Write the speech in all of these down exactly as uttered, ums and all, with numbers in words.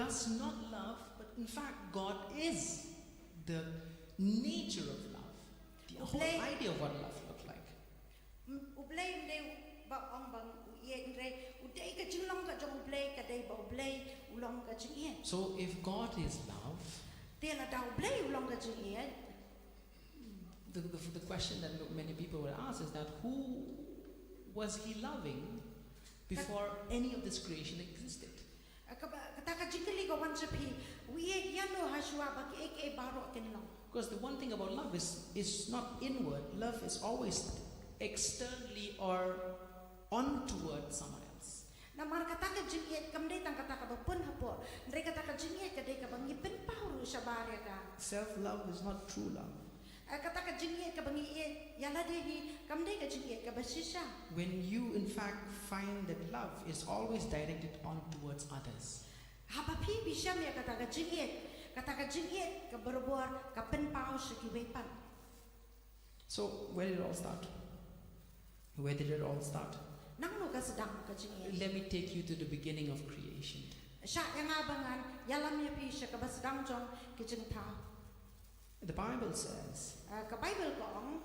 It's not love, but in fact, God is the nature of love. The whole Blei- idea of what love looked like. M-, U Blei ym dei ba ong ba u ïeit, hynrei u dei ka jinglong ka jong U Blei, ka dei ba U Blei u long ka jingïeit. So if God is love, Te lada U Blei u long ka jingïeit. The, the, the question that many people will ask is that who was he loving before any of this creation existed? Kaba, kata ka jingkylli ka wan sha phi, u ïeit ïano ha shuwa ba kiei kiei baroh kin long. Because the one thing about love is, is not inward. Love is always externally or on toward someone else. Namar kata ka jingïeit kam dei tang kata kaba pun hapoh, hynrei kata ka jingïeit ka dei kaba ngi pynpaw ruh shabar ïa ka. Self love is not true love. Eh, kata ka jingïeit kaba ngi ïeit ïa lade hi kam dei ka jingïeit kaba shisha. When you in fact find that love is always directed on towards others. Haba phi bisham ïa kata ka jingïeit, kata ka jingïeit ka barabor ka pynpaw sha kiwei pat. So, where did it all start? Where did it all start? Nangno ka sdang ka jingïeit? Let me take you to the beginning of creation. Shah ïa nga ba ngan ïalam ïa phi sha kaba sdang jong ki jingthaw. The Bible says, ah, ka Bible ka ong,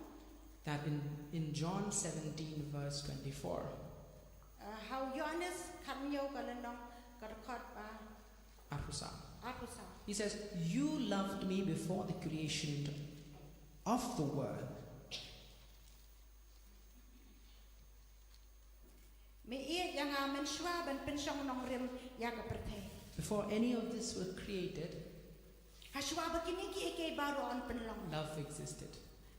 that in, in John seventeen, verse twenty-four, ah, ha u Ïoannis khathynñiew ka lynnong ka dkhot ba arphew saw. Arphew saw. He says, "You loved me before the creation of the world." Me ïeit ïa nga mynshuwa ban pynshong nongrim ïa ka pyrthei. Before any of this were created, ha shuwa ba kine kiei kiei baroh yn pynlong, love existed.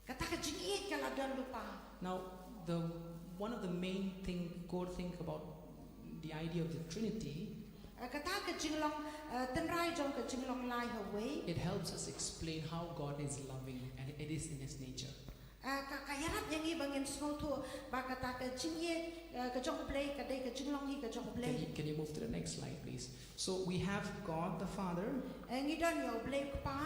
Kata ka jingïeit ka la don lypa. Now, the, one of the main thing, core thing about the idea of the Trinity, eh, kata ka jinglong, eh, tynrai jong ka jinglong lai ha wei, it helps us explain how God is loving and it is in his nature. Eh, ka, ka ïarap ïa ngi ba ngin sngewthuh ba kata ka jingïeit, eh, ka jong U Blei ka dei ka jinglong hi ka jong U Blei. Can you, can you move to the next slide, please? So we have God the Father. Eh, ngi don ïa U Blei U Kpa.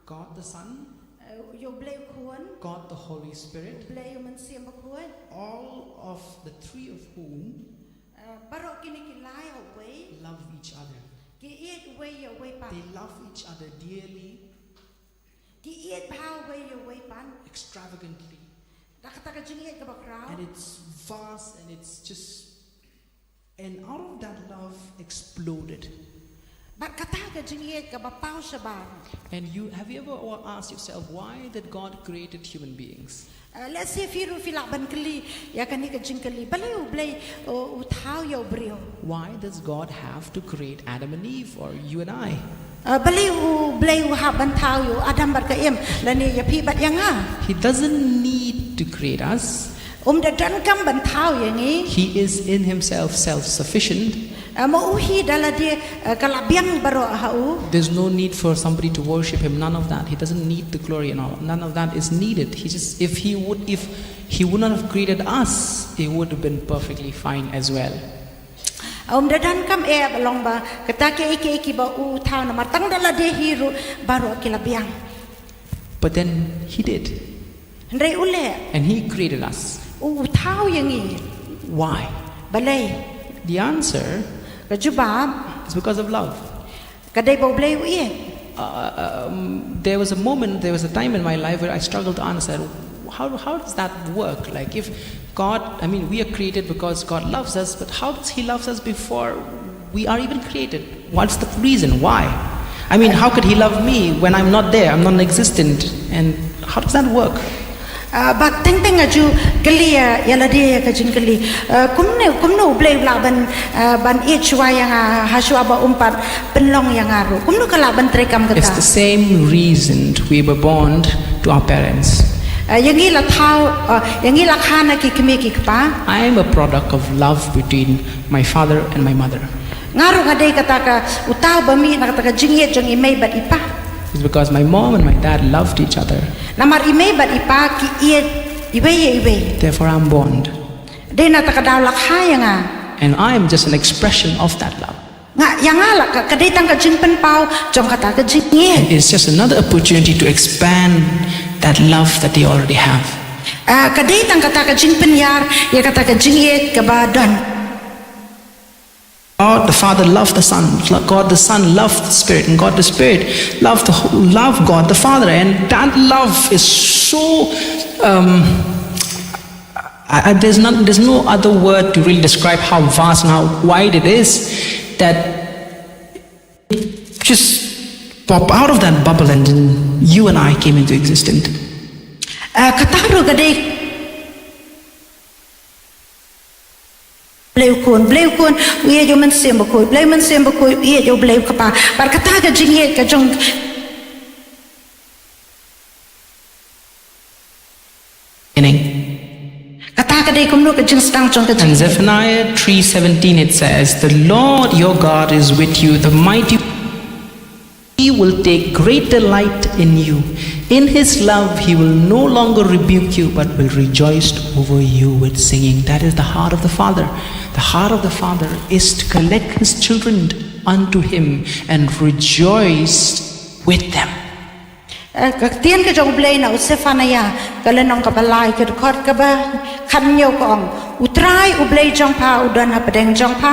God the Son. Eh, ïa U Blei U Khun. God the Holy Spirit. U Blei U Mynsiem Bakhuid. All of the three of whom, eh, baroh kine ki lai ha wei, love each other. Ki ïeit uwei ïa uwei pat. They love each other dearly. Ki ïeit bha uwei ïa uwei pat. Extravagantly. Da kata ka jingïeit kaba khraw. And it's vast and it's just, and out of that love exploded. Bad kata ka jingïeit kaba paw shabar. And you, have you ever asked yourself, why did God created human beings? Uh, let's say phi ruh phi lah ban kylli ïa kane ka jingkylli, balei U Blei, uh, u thaw ïa u briew? Why does God have to create Adam and Eve or you and I? Uh, balei U Blei u hap ban thaw ïa u Adam bad ka Im, lane ïa phi bad ïa nga? He doesn't need to create us. Um da donkam ban thaw ïa ngi. He is in himself self-sufficient. Uh, ma u hi da lade, uh, ka la biang baroh ha u. There's no need for somebody to worship him, none of that. He doesn't need the glory and all. None of that is needed. He just, if he would, if he would not have created us, it would have been perfectly fine as well. Um da donkam eh ba long ba kata kiei kiei kiba u thaw, namar tang da lade hi ruh baroh ki la biang. But then he did. Hynrei u leh. And he created us. U thaw ïa ngi. Why? Balei? The answer, ka jubab, is because of love. Ka dei ba U Blei u ïeit. Uh, um, there was a moment, there was a time in my life where I struggled to understand how, how does that work? Like, if God, I mean, we are created because God loves us, but how does he loves us before we are even created? What's the reason? Why? I mean, how could he love me when I'm not there? I'm non-existent. And how does that work? Ah, bad teng teng nga ju kylli ïa, ïa lade ïa ka jingkylli. Ah, kumne, kumno U Blei u lah ban, ah, ban ïeit shuwa ïa nga, ha shuwa ba um pat pynlong ïa nga ruh? Kumno ka lah ban treikam kata? It's the same reason we were born to our parents. Ah, ïa ngi la thaw, ah, ïa ngi la kha na ki kmie ki kpa. I am a product of love between my father and my mother. Nga ruh nga dei kata ka utaw ba mih na kata ka jingïeit jong i mei bad i pa. It's because my mom and my dad loved each other. Namar i mei bad i pa ki ïeit iwei ïa iwei. Therefore, I'm born. Dei na kata ka daw la kha ïa nga. And I am just an expression of that love. Nga, ïa nga la ka, ka dei tang ka jingpynpaw jong kata ka jingïeit. And it's just another opportunity to expand that love that they already have. Ah, ka dei tang kata ka jingpynïar ïa kata ka jingïeit kaba don. God the Father loved the Son. God the Son loved the Spirit, and God the Spirit loved the loved God the Father, and that love is so. Um, I, I, there's not there's no other word to really describe how vast and how wide it is that just pop out of that bubble, and then you and I came into existence. Uh, kata ruh ka dei Blei u Khun, Blei u Khun, u ïeit u Mynsiem Bakhuid, Blei u Mynsiem Bakhuid, u ïeit u Blei u Kpa. Bad kata ka jingïeit ka jong. Kata ka dei kumno ka jingsdang jong ka jingïeit. In Zephaniah three seventeen it says, "The Lord your God is with you, the mighty He will take great delight in you. In his love, he will no longer rebuke you, but will rejoice over you with singing." That is the heart of the Father. The heart of the Father is to collect his children unto him and rejoice with them. Eh, ka ktien ka jong u Blei na u Sefanaïa, ka lynnong kaba lai, ka dkhot kaba khathynñiew ka ong. U Trai u Blei jong pha u don hapdeng jong pha,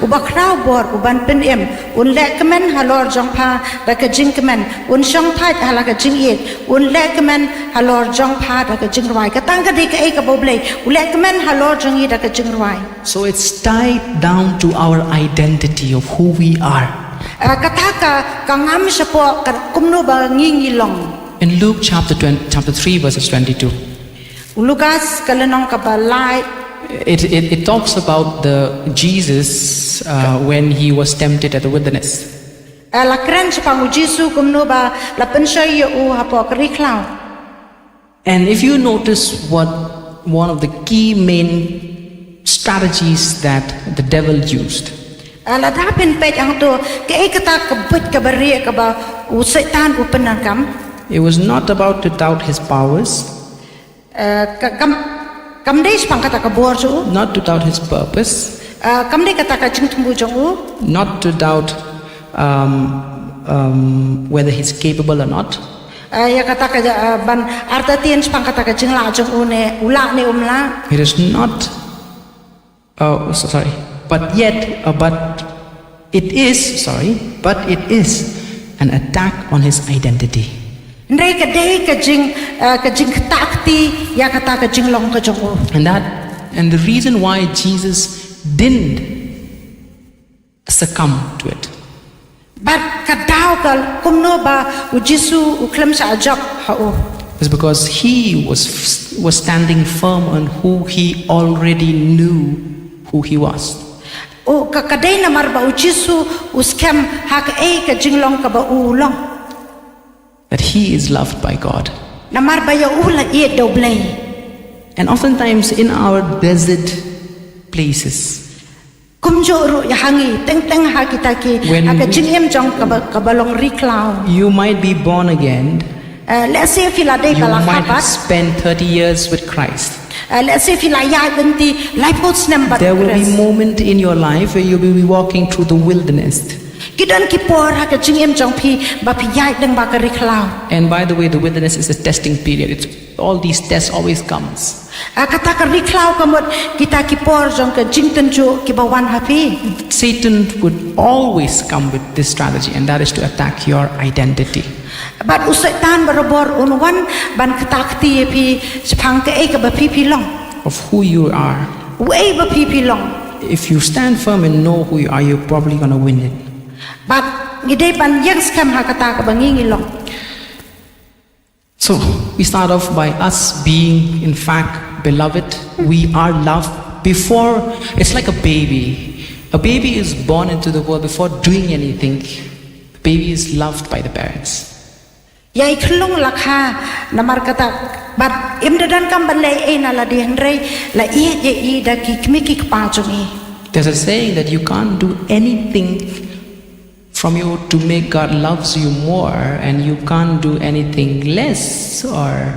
uba khraw bor, uban pynim, un leh kmen halor jong pha da ka jingkmen, un shong thait ha la ka jingïeit, un leh kmen halor jong pha da ka jingrwai. Ka tang ka dei kaei kaba u Blei u leh kmen halor jong ngi da ka jingrwai. So it's tied down to our identity of who we are. Eh, kata ka, ka ngam shapoh ka kumno ba ngi ngi long. In Luke chapter twenty, chapter three, verses twenty-two, Lukas ka lynnong kaba lai. It, it, it talks about the Jesus uh, when he was tempted at the wilderness. Eh, la kren shaphang u Jisu kumno ba la pynshoi ïa u hapoh ka ri khlaw. And if you notice what one of the key main strategies that the devil used, Eh, lada phin peit hangto, kaei kata ka buit kaba rieh kaba u Soitan u pyndonkam. It was not about to doubt his powers, Eh, ka, kam, kam dei shaphang kata ka bor jong u. Not to doubt his purpose, Eh, kam dei kata ka jingthmu jong u. Not to doubt um, um, whether he's capable or not. Eh, ïa kata ka, eh, ban artatien shaphang kata ka jinglah jong u ne, u lah ne um lah. It is not, oh, so sorry. But yet, uh, but it is, sorry, but it is an attack on his identity. Hynrei ka dei ka jing, eh, ka jingktah kti ïa kata ka jinglong ka jong u. And that, and the reason why Jesus didn't succumb to it. Bad ka daw ka kumno ba u Jisu u khlem shah jop ha u. It's because he was was standing firm on who he already knew who he was. U ka, ka dei namar ba u Jisu u skhem ha kaei ka jinglong kaba u long. That he is loved by God. Namar ba ïa u la ïeit da u Blei. And oftentimes in our desert places, Kumjuh ruh ïa ha ngi, teng teng ha kita ki, When ha ka we- jingim jong kaba, kaba long ri khlaw. You might be born again. Eh, lehse phi la dei You ba la might have khabat. Spent thirty years with Christ. Eh, lehse phi la ïaid lynti laiphew snem bad There will be Khrist. Moment in your life where you will be walking through the wilderness. Ki don ki por ha ka jingim jong phi ba phi ïaid lyngba ka ri khlaw. And by the way, the wilderness is a testing period. It's, all these tests always comes. Ah, kata ka ri khlaw ka mut kita ki por jong ka jingtynjuh kiba wan ha phi. Satan would always come with this strategy, and that is to attack your identity. Bad u Soitan barabor un wan ban ktah kti ïa phi shaphang kaei kaba phi phi long. Of who you are. Uei ba phi phi long. If you stand firm and know who you are, you're probably going to win it. Bad ngi dei ban ïeng skhem ha kata kaba ngi ngi long. So, we start off by us being, in fact, beloved. We are loved before, it's like a baby. A baby is born into the world before doing anything. The baby is loved by the parents. Ïa i khlung la kha namar kata bad im da donkam ban leh ei na lade hynrei la ïeit ïa i da ki kmie ki kpa jong i. There's a saying that you can't do anything from you to make God loves you more, and you can't do anything less or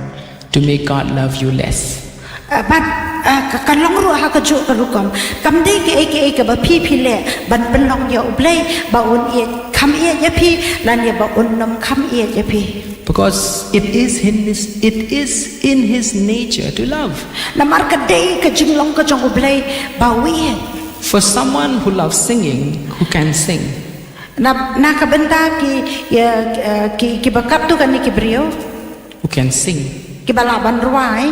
to make God love you less. Ah, bad, ah, ka, ka long ruh ha kajuh ka rukom. Kam dei kaei kaei kaba phi phi leh ban pynlong ïa u Blei ba un ïeit kham ïeit ïa phi lane ba un nym kham ïeit ïa phi. Because it is in his, it is in his nature to love. Namar ka dei ka jinglong ka jong u Blei ba u ïeit. For someone who loves singing, who can sing, Na, na ka bynta ki, ïa, eh, ki, ki ba katto katne ki briew, who can sing, ki ba lah ban rwai.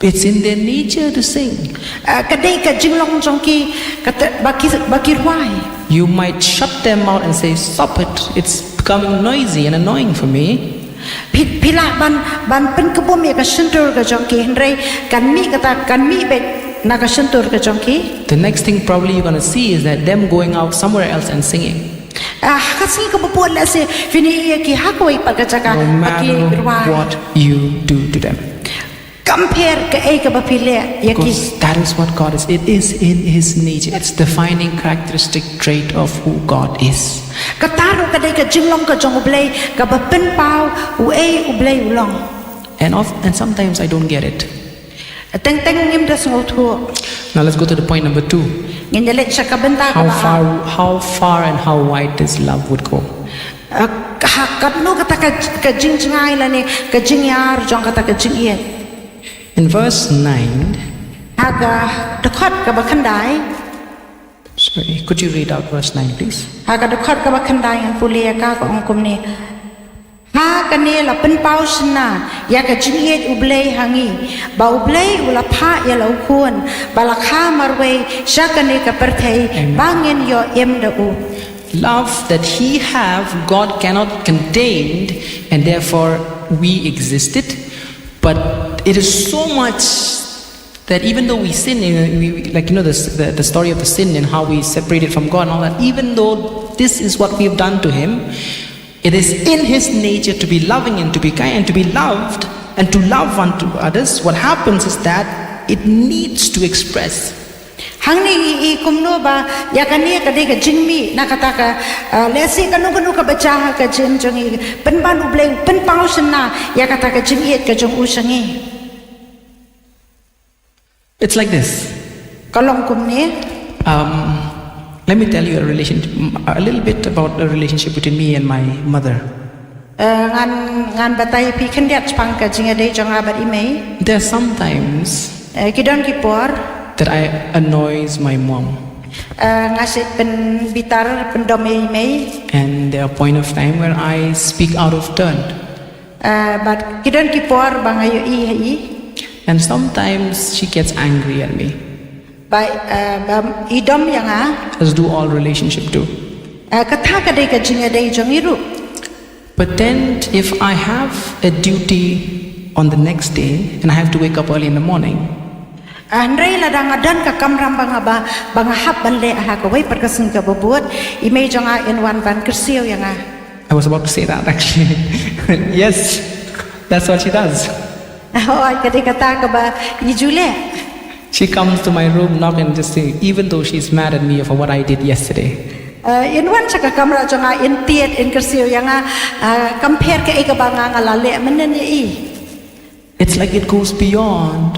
It's in their nature to sing. Eh, ka dei ka jinglong jong ki, kata ba ki, ba ki rwai. You might shut them out and say, "Stop it. It's becoming noisy and annoying for me." Phi, phi lah ban, ban pynkhlaiñ ïa ka shyntur ka jong ki, hynrei kan mih kata, kan mih beit na ka shyntur ka jong ki. The next thing probably you're gonna see is that them going out somewhere else and singing. Ah, ka sngi kaba bud lehse phin ïohi ïa ki ha kawei pat ka jaka, no matter what you do to them. Kam pher kaei kaba phi leh ïa ki. Because that is what God is. It is in His nature. It's defining characteristic trait of who God is. Kata ruh ka dei ka jinglong ka jong U Blei, kaba pynpaw uei U Blei u long. And of, and sometimes I don't get it. Teng teng ngim da sngewthuh. Now let's go to the point number two. Ngin ïa leit sha ka bynta kaba ar. How far, how far and how wide this love would go. Eh, ha katno kata ka, ka jingjngai lane ka jingïar jong kata ka jingïeit. In verse nine, ha ka dkhot kaba khyndai. Sorry, could you read out verse nine, please? Ha ka dkhot kaba khyndai ngan pule ïa ka, ka ong kumne. Ha kane la pynpaw shynna ïa ka jingïeit U Blei ha ngi, ba U Blei u la phah ïa la U Khun ba la kha marwei sha kane ka pyrthei, amen, ba ngin ïoh im da u. Love that he have, God cannot contain, and therefore we existed. But it is so much that even though we sin, eh, we, we, like, you know, this, the, the story of the sin and how we separated from God and all that, even though this is what we have done to him, it is in his nature to be loving and to be kind and to be loved and to love unto others. What happens is that it needs to express. Hangne ngi i kumno ba ïa kane ka dei ka jingmih na kata ka, ah, lehse kano kano kaba jia ha ka jingim jong ngi, pynban U Blei u pynpaw shynna ïa kata ka jingïeit ka jong u sha ngi. It's like this. Ka long kumne. Um, let me tell you a relation, a little bit about the relationship between me and my mother. Eh, ngan, ngan batai phi khyndiat shaphang ka jingïadei jong nga bad i mei. There are sometimes, eh, ki don ki por, that I annoys my mom. Eh, nga shait pynbitar pyndom ïa i mei. And there are point of time where I speak out of turn. Eh, bad ki don ki por ba nga ïohi ha i. And sometimes she gets angry at me. Ba, eh, ba i dom ïa nga. As do all relationship do. Eh, kata ka dei ka jingïadei jong ngi ruh. But then if I have a duty on the next day and I have to wake up early in the morning, ah, hynrei lada nga don ka kamram ba nga ba, ba nga hap ban leh ha kawei pat ka sngi kaba bud, i mei jong nga in wan ban kyrsiew ïa nga. I was about to say that, actually. Yes, that's what she does. Oh, ka dei kata kaba i ju leh. She comes to my room, knock, and just say, even though she's mad at me for what I did yesterday. Eh, in wan sha ka kamra jong nga, in tied, in kyrsiew ïa nga, eh, kam pher kaei kaba nga, nga la leh mynnin ïa i. It's like it goes beyond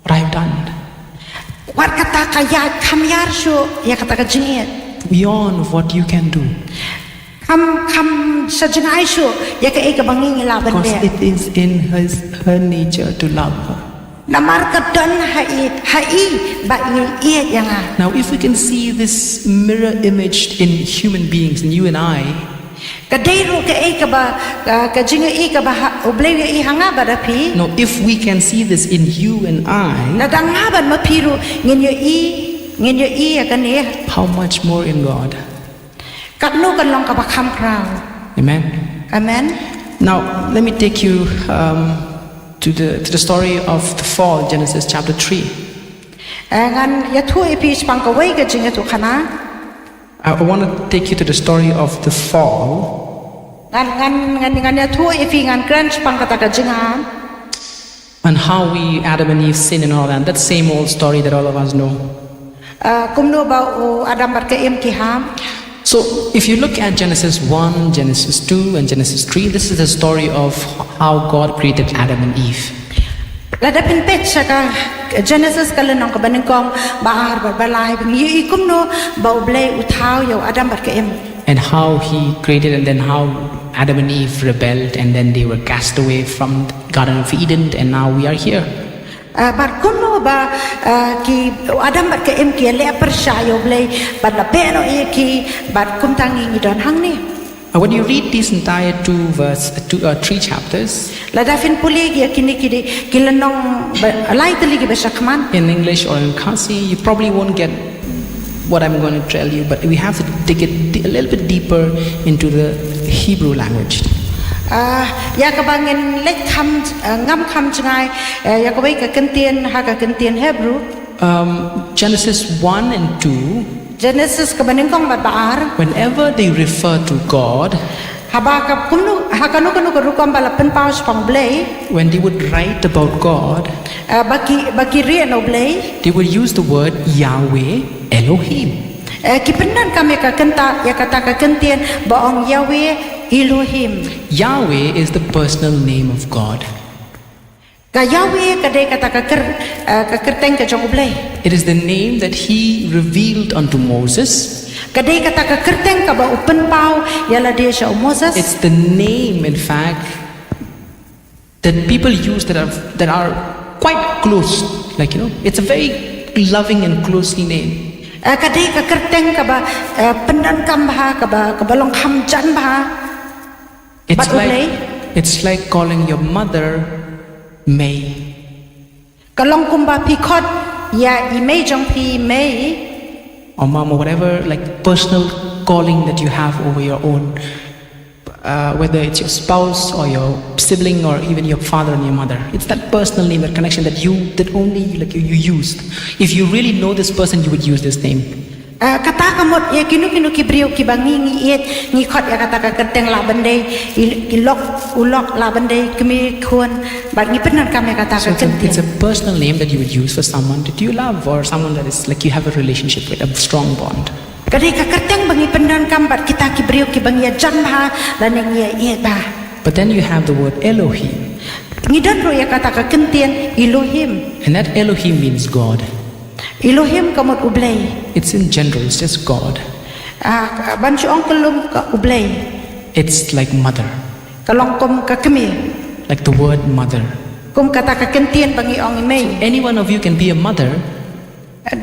what I've done. Wat kata ka ïaid kham ïar shuh ïa kata ka jingïeit. Beyond what you can do. Kham, kham sha jngai shuh ïa kaei kaba ngi ngi lah ban leh. Because it is in his, her nature to love. Namar ka don ha i, ha i ba i ïeit ïa nga. Now, if we can see this mirror imaged in human beings, in you and I, ka dei ruh kaei kaba, ka, ka jingïohi kaba ha, U Blei u ïohi ha nga bad ha phi. Now, if we can see this in you and I, lada nga bad ma phi ruh ngin ïohi, ngin ïohi ïa kane, how much more in God? Katno kan long kaba kham khraw. Amen. Amen. Now, let me take you, um, to the, to the story of the fall, Genesis chapter three. Eh, ngan ïathuh ïa phi shaphang kawei ka jingïathuhkhana. I want to take you to the story of the fall. Ngan, ngan, ngan, ngan ïathuh ïa phi, ngan kren shaphang kata ka jingham. And how we, Adam and Eve, sin and all that. That same old story that all of us know. Ah, kumno ba u Adam bad ka Im ki hap. So, if you look at Genesis one, Genesis two, and Genesis three, this is the story of how God created Adam and Eve. Lada phin peit sha ka Genesis ka lynnong kaba nyngkong, ba ar bad ba lai, phin ïohi kumno ba U Blei u thaw ïa u Adam bad ka Im. And how he created, and then how Adam and Eve rebelled, and then they were cast away from Garden of Eden, and now we are here. Ah, bad kumno ba, ah, ki u Adam bad ka Im ki leh pyrshah ïa U Blei, bad la beh noh ïa ki, bad kumta ngi ngi don hangne. And when you read these entire two verse, two, uh, three chapters, Lada phin pule ïa kine ki dei, ki lynnong ba, lai tylli ki ba shakhmat. In English or in Khasi, you probably won't get what I'm going to tell you, but we have to dig it di- a little bit deeper into the Hebrew language. Ah, ïa kaba ngin leit kham, ah, ngam kham jngai, eh, ïa kawei ka kyntien, ha ka kyntien Hebrew. Um, Genesis one and two, Genesis kaba nyngkong bad ba ar. Whenever they refer to God, Haba ka kumno, ha kano kano ka rukom ba la pynpaw shaphang U Blei. When they would write about God, Ah, ba ki, ba ki rieh na U Blei. They would use the word Yahweh Elohim. Eh, ki pyndonkam ïa ka kynta, ïa kata ka kyntien ba ong Yahweh Elohim. Yahweh is the personal name of God. Ka Yahweh ka dei kata ka kyr, eh, ka kyrteng ka jong U Blei. It is the name that he revealed unto Moses. Ka dei kata ka kyrteng kaba u pynpaw ïa lade sha u Moses. It's the name, in fact, that people use that are, that are quite close. Like, you know, it's a very loving and closely name. Eh, ka dei ka kyrteng kaba, eh, pyndonkam bha, kaba, kaba long kham jan bha. It's bad like, U Blei. It's like calling your mother Mei. Ka long kumba phi khot ïa i mei jong phi Mei. Or mom or whatever, like, personal calling that you have over your own. Uh, whether it's your spouse or your sibling or even your father and your mother. It's that personal name, that connection that you, that only, like, you, you use. If you really know this person, you would use this name. Ah, kata ka mut ïa kino kino ki briew kiba ngi ngi ïeit, ngi khot ïa kata ka kyrteng lah ban dei i, i lok, u lok, lah ban dei kmie khun, bad ngi pyndonkam ïa kata ka kyrteng. So it's a, it's a personal name that you would use for someone that you love or someone that is, like, you have a relationship with, a strong bond. Ka dei ka kyrteng ba ngi pyndonkam bad kita ki briew kiba ngi ïa jan bha lane ngi ïa ïeit bha. But then you have the word Elohim. Ngi don ruh ïa kata ka kyntien Elohim. And that Elohim means God. Elohim ka mut U Blei. It's in general, it's just God. Ah, ban shu ong ka lum ka U Blei. It's like mother. Ka long kum ka kmie. Like the word mother. Kum kata ka kyntien ba ngi ong i mei. So any one of you can be a mother.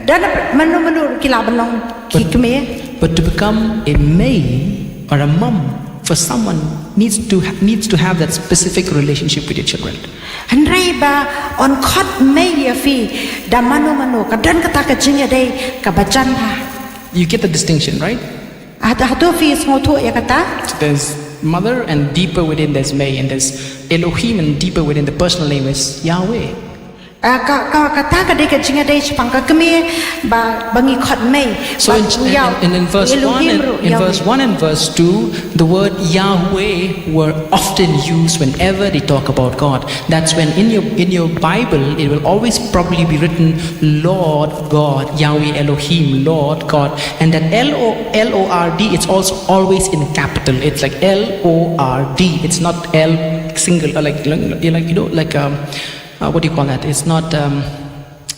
Dan mano mano ki lah ban long ki kmie. But to become a mei or a mum for someone needs to ha- needs to have that specific relationship with your children. Hynrei ba un khot mei ïa phi da mano mano ka don kata ka jingïadei kaba jan bha. You get the distinction, right? Hato, hato phi sngewthuh ïa kata? So there's mother, and deeper within there's mei, and there's Elohim, and deeper within the personal name is Yahweh. Ah, ka, ka, kata ka dei ka jingïadei shaphang ka kmie ba, ba ngi khot mei. So in, in, in, in verse one and, in verse one and verse two, the word Yahweh were often used whenever they talk about God. That's when in your, in your Bible, it will always probably be written Lord God, Yahweh Elohim, Lord God. And that L O, L O R D, it's also always in capital. It's like L O R D. It's not L single, uh, like, like, you know, like, um, uh, what do you call that? It's not, um,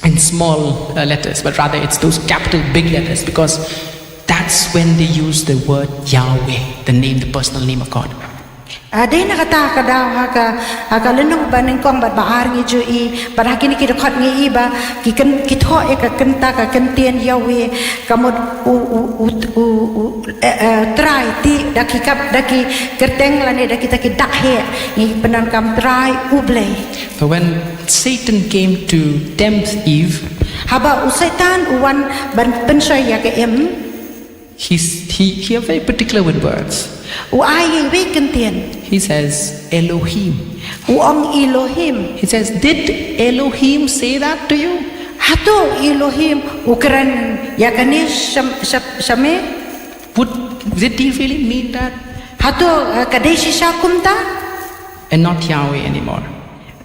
in small, uh, letters, but rather it's those capital big letters, because that's when they use the word Yahweh, the name, the personal name of God. Ah, dei na kata ka daw ha ka, ha ka lynnong ba nyngkong bad ba ar ngi ju i, bad ha kine ki dkhot ngi i ba ki kyn, ki thoh ïa ka kynta ka kyntien Yahweh, ka mut u, u, u, u, u, eh, eh, Trai, te da ki kap, da ki kyrteng lane da kita ki dak heh ngi pyndonkam Trai U Blei. But when Satan came to tempt Eve, haba u Satan u wan ban pynshoi ïa ka Im, he's, he, he are very particular with words. U ai ïa iwei i kyntien. He says, Elohim. U ong Elohim. He says, did Elohim say that to you? Hato Elohim u kren ïa kane sha, sha, sha me? Would, did he really mean that? Hato, eh, ka dei shisha kumta? And not Yahweh anymore.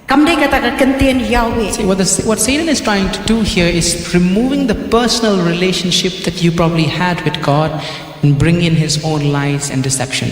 Kam dei kata ka kyntien Yahweh. See, what the, what Satan is trying to do here is removing the personal relationship that you probably had with God and bring in his own lies and deception.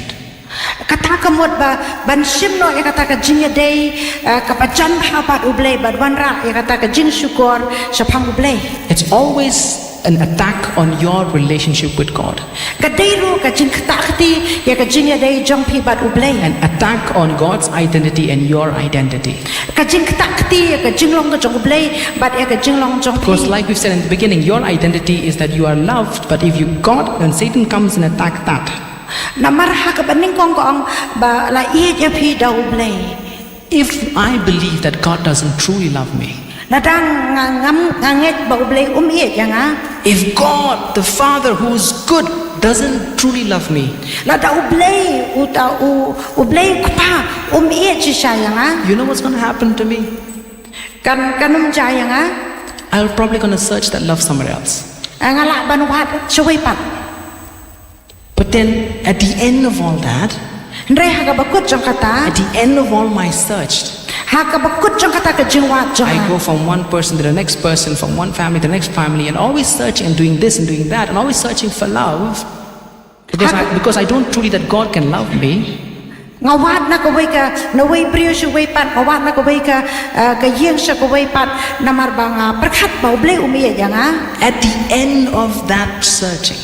Kata ka mut ba ban shim noh ïa kata ka jingïadei, eh, kaba jan bha bad U Blei, bad wanrah ïa kata ka jingshukor shaphang U Blei. It's always an attack on your relationship with God. Ka dei ruh ka jingktah kti ïa ka jingïadei jong phi bad U Blei. An attack on God's identity and your identity. Ka jingktah kti ïa ka jinglong ka jong U Blei bad ïa ka jinglong jong phi. Because, like we said in the beginning, your identity is that you are loved, but if you God, then Satan comes and attack that. Namar ha kaba nyngkong ka ong ba la ïeit ïa phi da U Blei. If I believe that God doesn't truly love me, Lada nga ngam nga ngeit ba U Blei um ïeit ïa nga. If God, the Father who's good, doesn't truly love me, Lada U Blei uta u U Blei u Kpa um ïeit shisha ïa nga. You know what's going to happen to me? Kan kan ym jia ïa nga. I'm probably going to search that love somewhere else. Nga lah ban wad shawei pat. But then, at the end of all that, Hynrei ha kaba kut jong kata. At the end of all my search, Ha kaba kut jong kata ka jingwad jong I nga. Go from one person to the next person, from one family to the next family, and always searching and doing this and doing that, and always searching for love. Because I, because I don't truly that God can love me. Nga wad na kawei ka, na wei briew sha wei pat, nga wad na kawei ka, uh, ka ïing sha kawei pat, namar ba nga pyrkhat ba U Blei um ïeit ïa nga. At the end of that searching,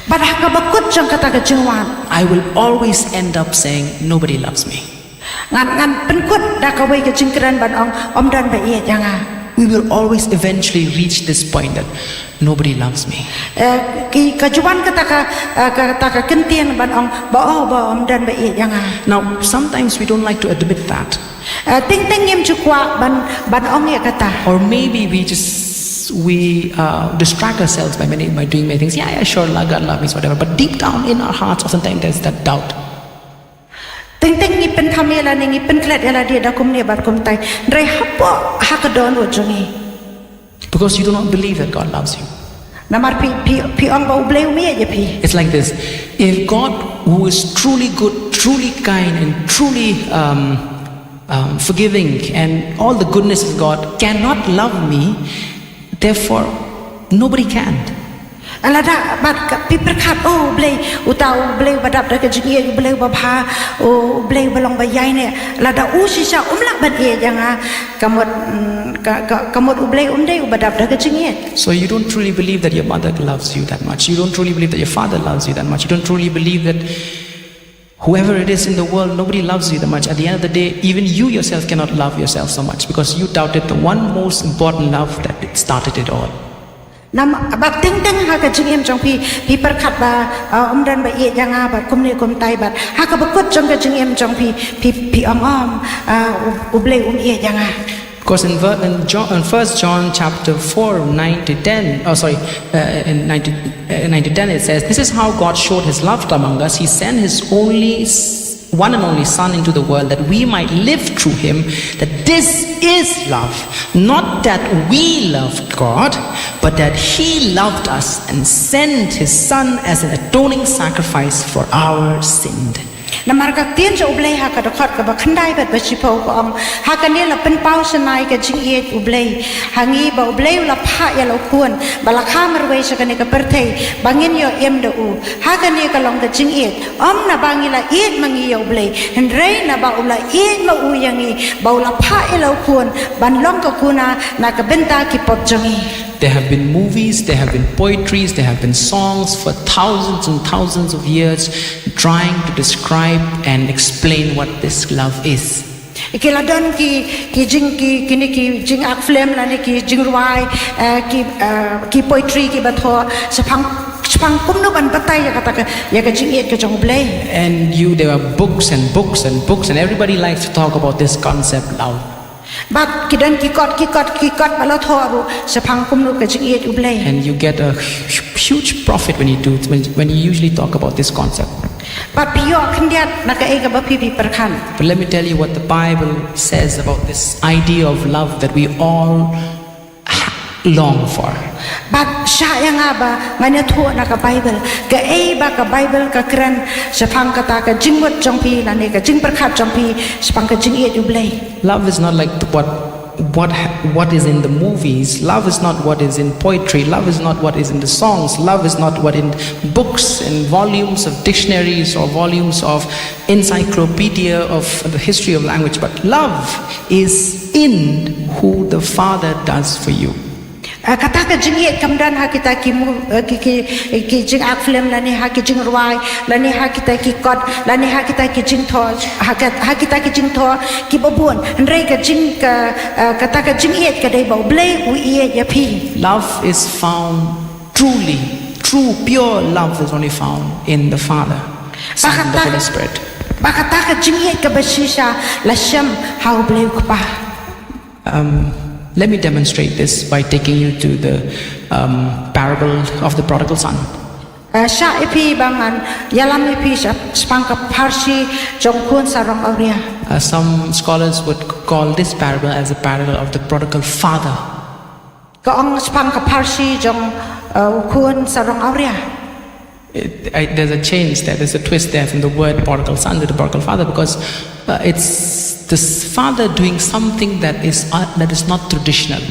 Bad ha kaba kut jong kata ka jingwad. I will always end up saying, "Nobody loves me." Ngan ngan pynkut da kawei ka jingkren ban ong, ym don ba ïeit ïa nga. We will always eventually reach this point that nobody loves me. Eh, ki ka juan kata ka, eh, kata ka kyntien ban ong ba, oh, ba ym don ba ïeit ïa nga. Now, sometimes we don't like to admit that. Eh, teng teng ngim ju kwah ban ban ong ïa kata. Or maybe we just we uh, distract ourselves by many by doing many things. Yeah, yeah, sure, God loves me, whatever. But deep down in our hearts, oftentimes there's that doubt. Teng teng ngi pynthame lane ngi pynklet ïa lade da kumne bad kumtai. Hynrei hapoh ha ka dohnud jong ngi. Because you do not believe that God loves you. Namar phi phi phi ong ba U Blei um ïeit ïa phi. It's like this. If God, who is truly good, truly kind, and truly um, um, forgiving, and all the goodness of God, cannot love me, therefore nobody can. Lada bad ka phi pyrkhat, oh, U Blei, uta U Blei ba dap da ka jingïeit, U Blei ba bha, oh, U Blei ba long ba ïaineh. Lada u shisha um lah ban ïeit ïa nga, ka mut, mm, ka, ka, ka mut U Blei um dei u ba dap da ka jingïeit. So you don't truly believe that your mother loves you that much. You don't truly believe that your father loves you that much. You don't truly believe that whoever it is in the world, nobody loves you that much. At the end of the day, even you yourself cannot love yourself so much because you doubted the one most important love that started it all. Namar ba teng teng ha ka jingim jong phi, phi pyrkhat ba, uh, um don ba ïeit ïa nga bad kumne kumtai bad ha kaba kut jong ka jingim jong phi, phi, phi ong, um, uh, U, U Blei um ïeit ïa nga. Because in, ver- in, John, in First John chapter four, nine to ten, oh sorry, uh, in nine to, uh, nine to ten it says, "This is how God showed his love among us. He sent his only s- one and only Son into the world that we might live through him, that this is love, not that we loved God, but that he loved us and sent his Son as an atoning sacrifice for our sin." Namar ka ktien jong U Blei ha ka dkhot kaba khyndai bad ba shiphew ka ong, ha kane la pynpaw shynna ïa ka jingïeit U Blei ha ngi ba U Blei u la phah ïa la u khun ba la kha marwei sha kane ka pyrthei ba ngin ïoh im da u. Ha kane ka long ka jingïeit, ym naba ngi la ïeit ma ngi ïa U Blei, hynrei naba u la ïeit ma u ïa ngi ba u la phah ïa la u khun ban long ka kuna na ka bynta ki pop jong ngi. There have been movies, there have been poetries, there have been songs for thousands and thousands of years trying to describe and explain what this love is. Ki la don ki, ki jing, ki, kine ki jingak film lane ki jingrwai, eh, ki, eh, ki poetry kiba thoh shaphang, shaphang kumno ban batai ïa kata ka, ïa ka jingïeit ka jong U Blei. And you, there are books and books and books, and everybody likes to talk about this concept, love. Bad ki don ki kot, ki kot, ki kot ba la thoh ruh shaphang kumno ka jingïeit U Blei. And you get a hu- huge profit when you do, when, when you usually talk about this concept. Bad phi ïoh khyndiat na kaei kaba phi, phi pyrkhat. But let me tell you what the Bible says about this idea of love that we all ha- long for. Bad shah ïa nga ba ngan ïathuh na ka Bible kaei ba ka Bible ka kren shaphang kata ka jingmut jong phi lane ka jingpyrkhat jong phi shaphang ka jingïeit U Blei. Love is not like what what ha- what is in the movies. Love is not what is in poetry. Love is not what is in the songs. Love is not what in books and volumes of dictionaries or volumes of encyclopedia of the history of language. But love is in who the Father does for you. Ah, kata ka jingïeit kam don ha kita ki mu-, eh, ki, ki, ki jingak film lane ha ki jingrwai, lane ha kita ki kot, lane ha kita ki jingthoh, ha ka, ha kita ki jingthoh kiba bun. Hynrei ka jing ka, eh, kata ka jingïeit ka dei ba U Blei u ïeit ïa phi. Love is found truly, true, pure love is only found in the Father, Son, and the Holy Spirit. Ba kata ka jingïeit kaba shisha la shem ha U Blei U Kpa. Um, let me demonstrate this by taking you to the um, parable of the prodigal son. Eh, shah ïa phi ba ngan ïalam ïa phi sha, shaphang ka pharshi jong u khun sarong awria. Uh, some scholars would call this parable as a parable of the prodigal father. Ka ong shaphang ka pharshi jong, eh, u khun sarong awria. It, I, there's a change there, there's a twist there from the word prodigal son to the prodigal father, because uh, it's this father doing something that is, uh, that is not traditional.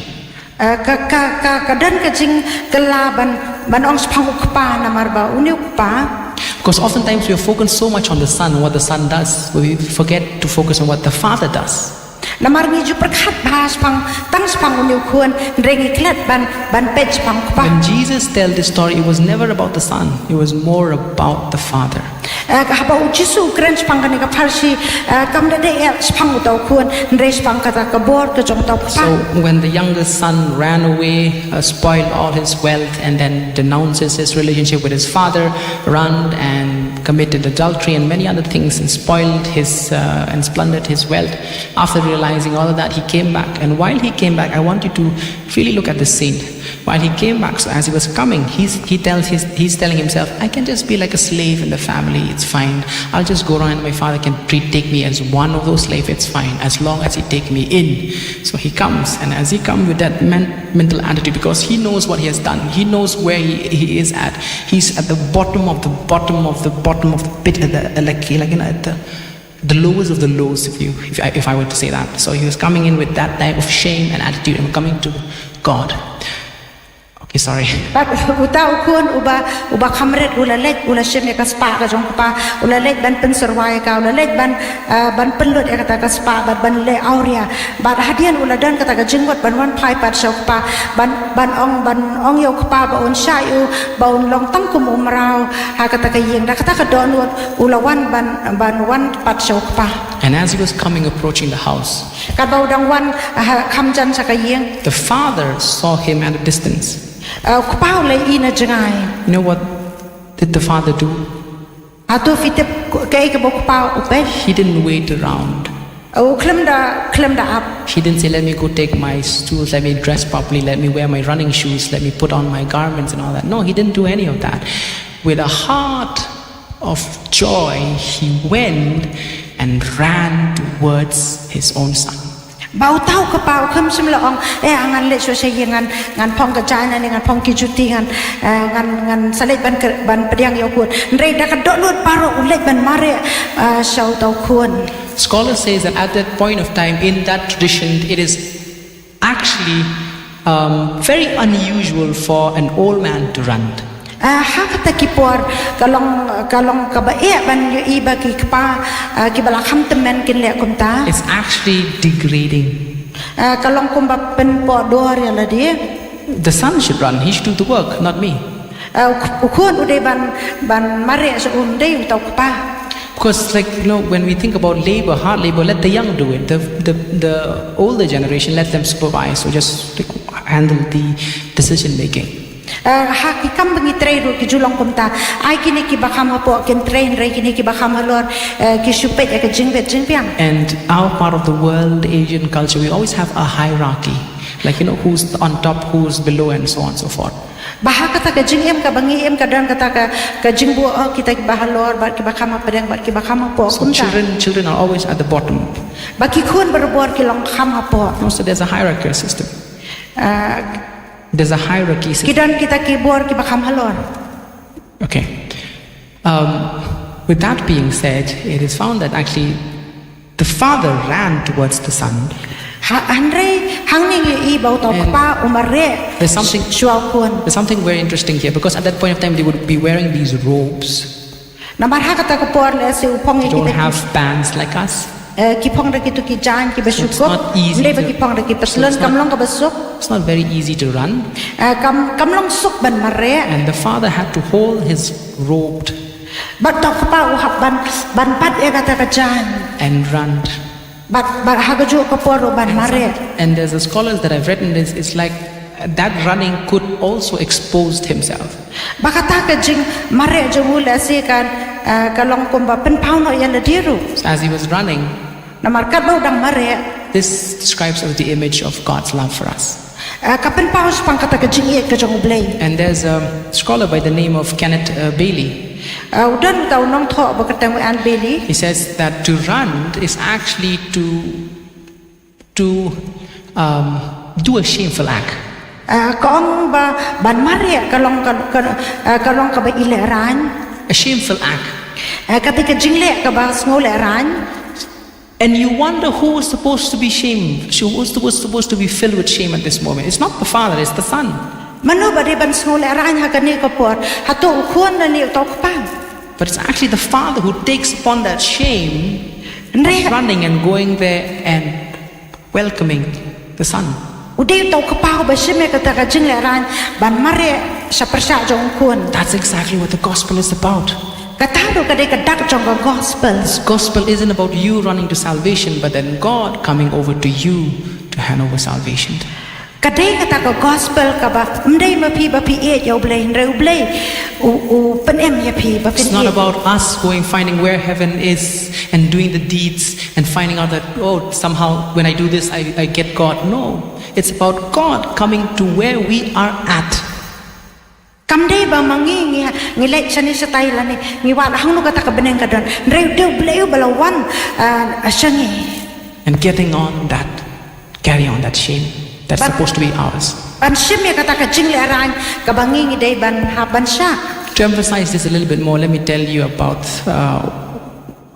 Eh, ka, ka, ka, ka don ka jingkylla ban, ban ong shaphang u kpa namar ba une u kpa. Because oftentimes we focus so much on the son, what the son does, we forget to focus on what the father does. Namar ngi ju pyrkhat bha shaphang, tang shaphang une u khun, hynrei ngi klet ban, ban peit shaphang u kpa. When Jesus tell this story, it was never about the son. It was more about the father. Eh, haba U Jisu u kren shaphang kane ka pharshi, eh, kam da dei eh shaphang uta u khun, hynrei shaphang kata ka bor ka jong uta u kpa. So when the youngest son ran away, uh, spoiled all his wealth, and then denounces his relationship with his father, ran and committed adultery and many other things, and spoiled his uh, and splundered his wealth. After realizing all of that, he came back. And while he came back, I want you to really look at this scene. While he came back, so as he was coming, he's, he tells his, he's telling himself, "I can just be like a slave in the family. It's fine. I'll just go around, and my father can treat, take me as one of those slaves. It's fine, as long as he take me in." So he comes, and as he comes with that men- mental attitude, because he knows what he has done, he knows where he, he is at. He's at the bottom of the bottom of the bottom of the pit, at the, like, like, you know, at the, the lowest of the lows, if you, if I, if I were to say that. So he was coming in with that type of shame and attitude and coming to God. Okay, sorry. Bad uta u khun uba, uba kham rit u la leit, u la shim ïa ka spah ka jong u kpa, u la leit ban pynsyrwa ïa ka, u la leit ban, eh, ban pynlut ïa kata ka spah, bad ban leh awria. Bad hadien u la don kata ka jingmut ban wan phai pat sha u kpa, ban, ban ong, ban ong ïa u kpa ba un shah ïa u, ba un long tang kum u mraw ha kata ka ïing. Da kata ka dohnud u la wan ban, ban wan pat sha u kpa. And as he was coming, approaching the house, Katba u dang wan, eh, kham jan sha ka ïing. The father saw him at a distance. Eh, u kpa u la ïohi na jngai. You know what did the father do? Hato phi tip kaei kaba u kpa u peit? He didn't wait around. U khlem da, khlem da ap. He didn't say, "Let me go take my shoes, let me dress properly, let me wear my running shoes, let me put on my garments and all that." No, he didn't do any of that. With a heart of joy, he went and ran towards his own son. Ba uta u kpa u khlem shym la ong, eh, ngan leit shuwa sha ïing, ngan, ngan phong ka jaiñ ne ngan phong ki juti, ngan, eh, ngan, ngan sa leit ban ker-, ban pdiang ïa u khun. Hynrei da ka dohnud baroh u leit ban mareh, eh, sha uta u khun. Scholar says that at that point of time, in that tradition, it is actually um, very unusual for an old man to run. Ah, ha kata ki por ka long, ka long kaba eh ban ïohi ba ki kpa, ah, kiba la kham tymmen kin leh kumta. It's actually degrading. Ah, ka long kumba pynpoh dor ïa lade. The son should run, he should do the work, not me. Ah, u, u khun u dei ban, ban mareh sha u, ym dei uta u kpa. Because, like, you know, when we think about labor, hard labor, let the young do it. The, the, the older generation, let them supervise or just, like, handle the decision making. Eh, ha ki kam ba ngi trei ruh ki ju long kumta. Ai kine kiba kham hapoh kin trei, hynrei kine kiba kham halor, eh, ki shu peit ïa ka jingbit jingbiang. And our part of the world, Asian culture, we always have a hierarchy. Like, you know, who's on top, who's below, and so on and so forth. Ba ha kata ka jingim kaba ngi im ka don kata ka, ka jingbuh, oh, kita kiba halor, bad kiba kham hapdeng, bad kiba kham hapoh. So kumta. Children, children are always at the bottom. Ba ki khun barabor ki long kham hapoh. No, so there's a hierarchical system. Ah, there's a hierarchy system. Ki don kita ki bor kiba kham halor. Okay. Um, with that being said, it is found that actually the father ran towards the son. Ha, hynrei hangne ngi ïohi ba uta u kpa u mareh. And there's something, shuwa u khun. There's something very interesting here, because at that point of time they would be wearing these robes. Namar ha kata ka por lehse u phong ïa kita. They don't have pants like us. Eh, ki phong da kito ki jaiñ kiba shu kup. It's not easy to, ym dei ba ki phong da ki paslun, kam long kaba suk. It's not very easy to run. Eh, kam, kam long suk ban mareh. And the father had to hold his rope. Bad uta u kpa u hap ban, ban bat ïa kata ka jaiñ. And run. Bad, bad ha kajuh ka por ruh ban mareh. And there's a scholars that I've read, and it's, it's like that running could also exposed himself. Ba kata ka jingmareh jong u lehse kan, eh, ka long kumba pynpaw noh ïa lade ruh. So as he was running, namar katba u dang mareh, this describes us the image of God's love for us. Eh, ka pynpaw shaphang kata ka jingïeit ka jong U Blei. And there's a scholar by the name of Kenneth, uh, Bailey. Eh, u don uta u nongthoh ba kyrteng u Anne Bailey. He says that to run is actually to, to, um, do a shameful act. Eh, ka ong ba ban mareh ka long ka, ka, eh, ka long kaba ilehraiñ. A shameful act. Eh, kata ka jingleh kaba sngewlehraiñ. And you wonder who was supposed to be shame, who was, who was supposed to be filled with shame at this moment. It's not the father, it's the son. Mano ba dei ban sngewlehraiñ ha kane ka por? Hato u khun lane uta u kpa? But it's actually the father who takes upon that shame of running and going there and welcoming the son. U dei uta u kpa uba shim ïa kata ka jinglehraiñ ban mareh sha pyrshah jong u khun. That's exactly what the gospel is about. Kata ruh ka dei ka dak jong ka gospel. This gospel isn't about you running to salvation, but then God coming over to you to hand over salvation. Ka dei kata ka gospel kaba ym dei ma phi ba phi ïeit ïa U Blei, hynrei U Blei u, u pynim ïa phi ba phin ïeit. It's not about us going finding where heaven is and doing the deeds and finding out that, oh, somehow when I do this, I, I get God. No. It's about God coming to where we are at. Kam dei ba ma ngi, ngi, ngi leit shane shatai lane ngi wad hangno kata ka bneng ka don. Hynrei u dei U Blei uba la wan, ah, sha ngi. And getting on that, carry on that shame that's supposed to be ours. Ban shim ïa kata ka jinglehraiñ kaba ngi ngi dei ban hap ban shah. To emphasize this a little bit more, let me tell you about, uh,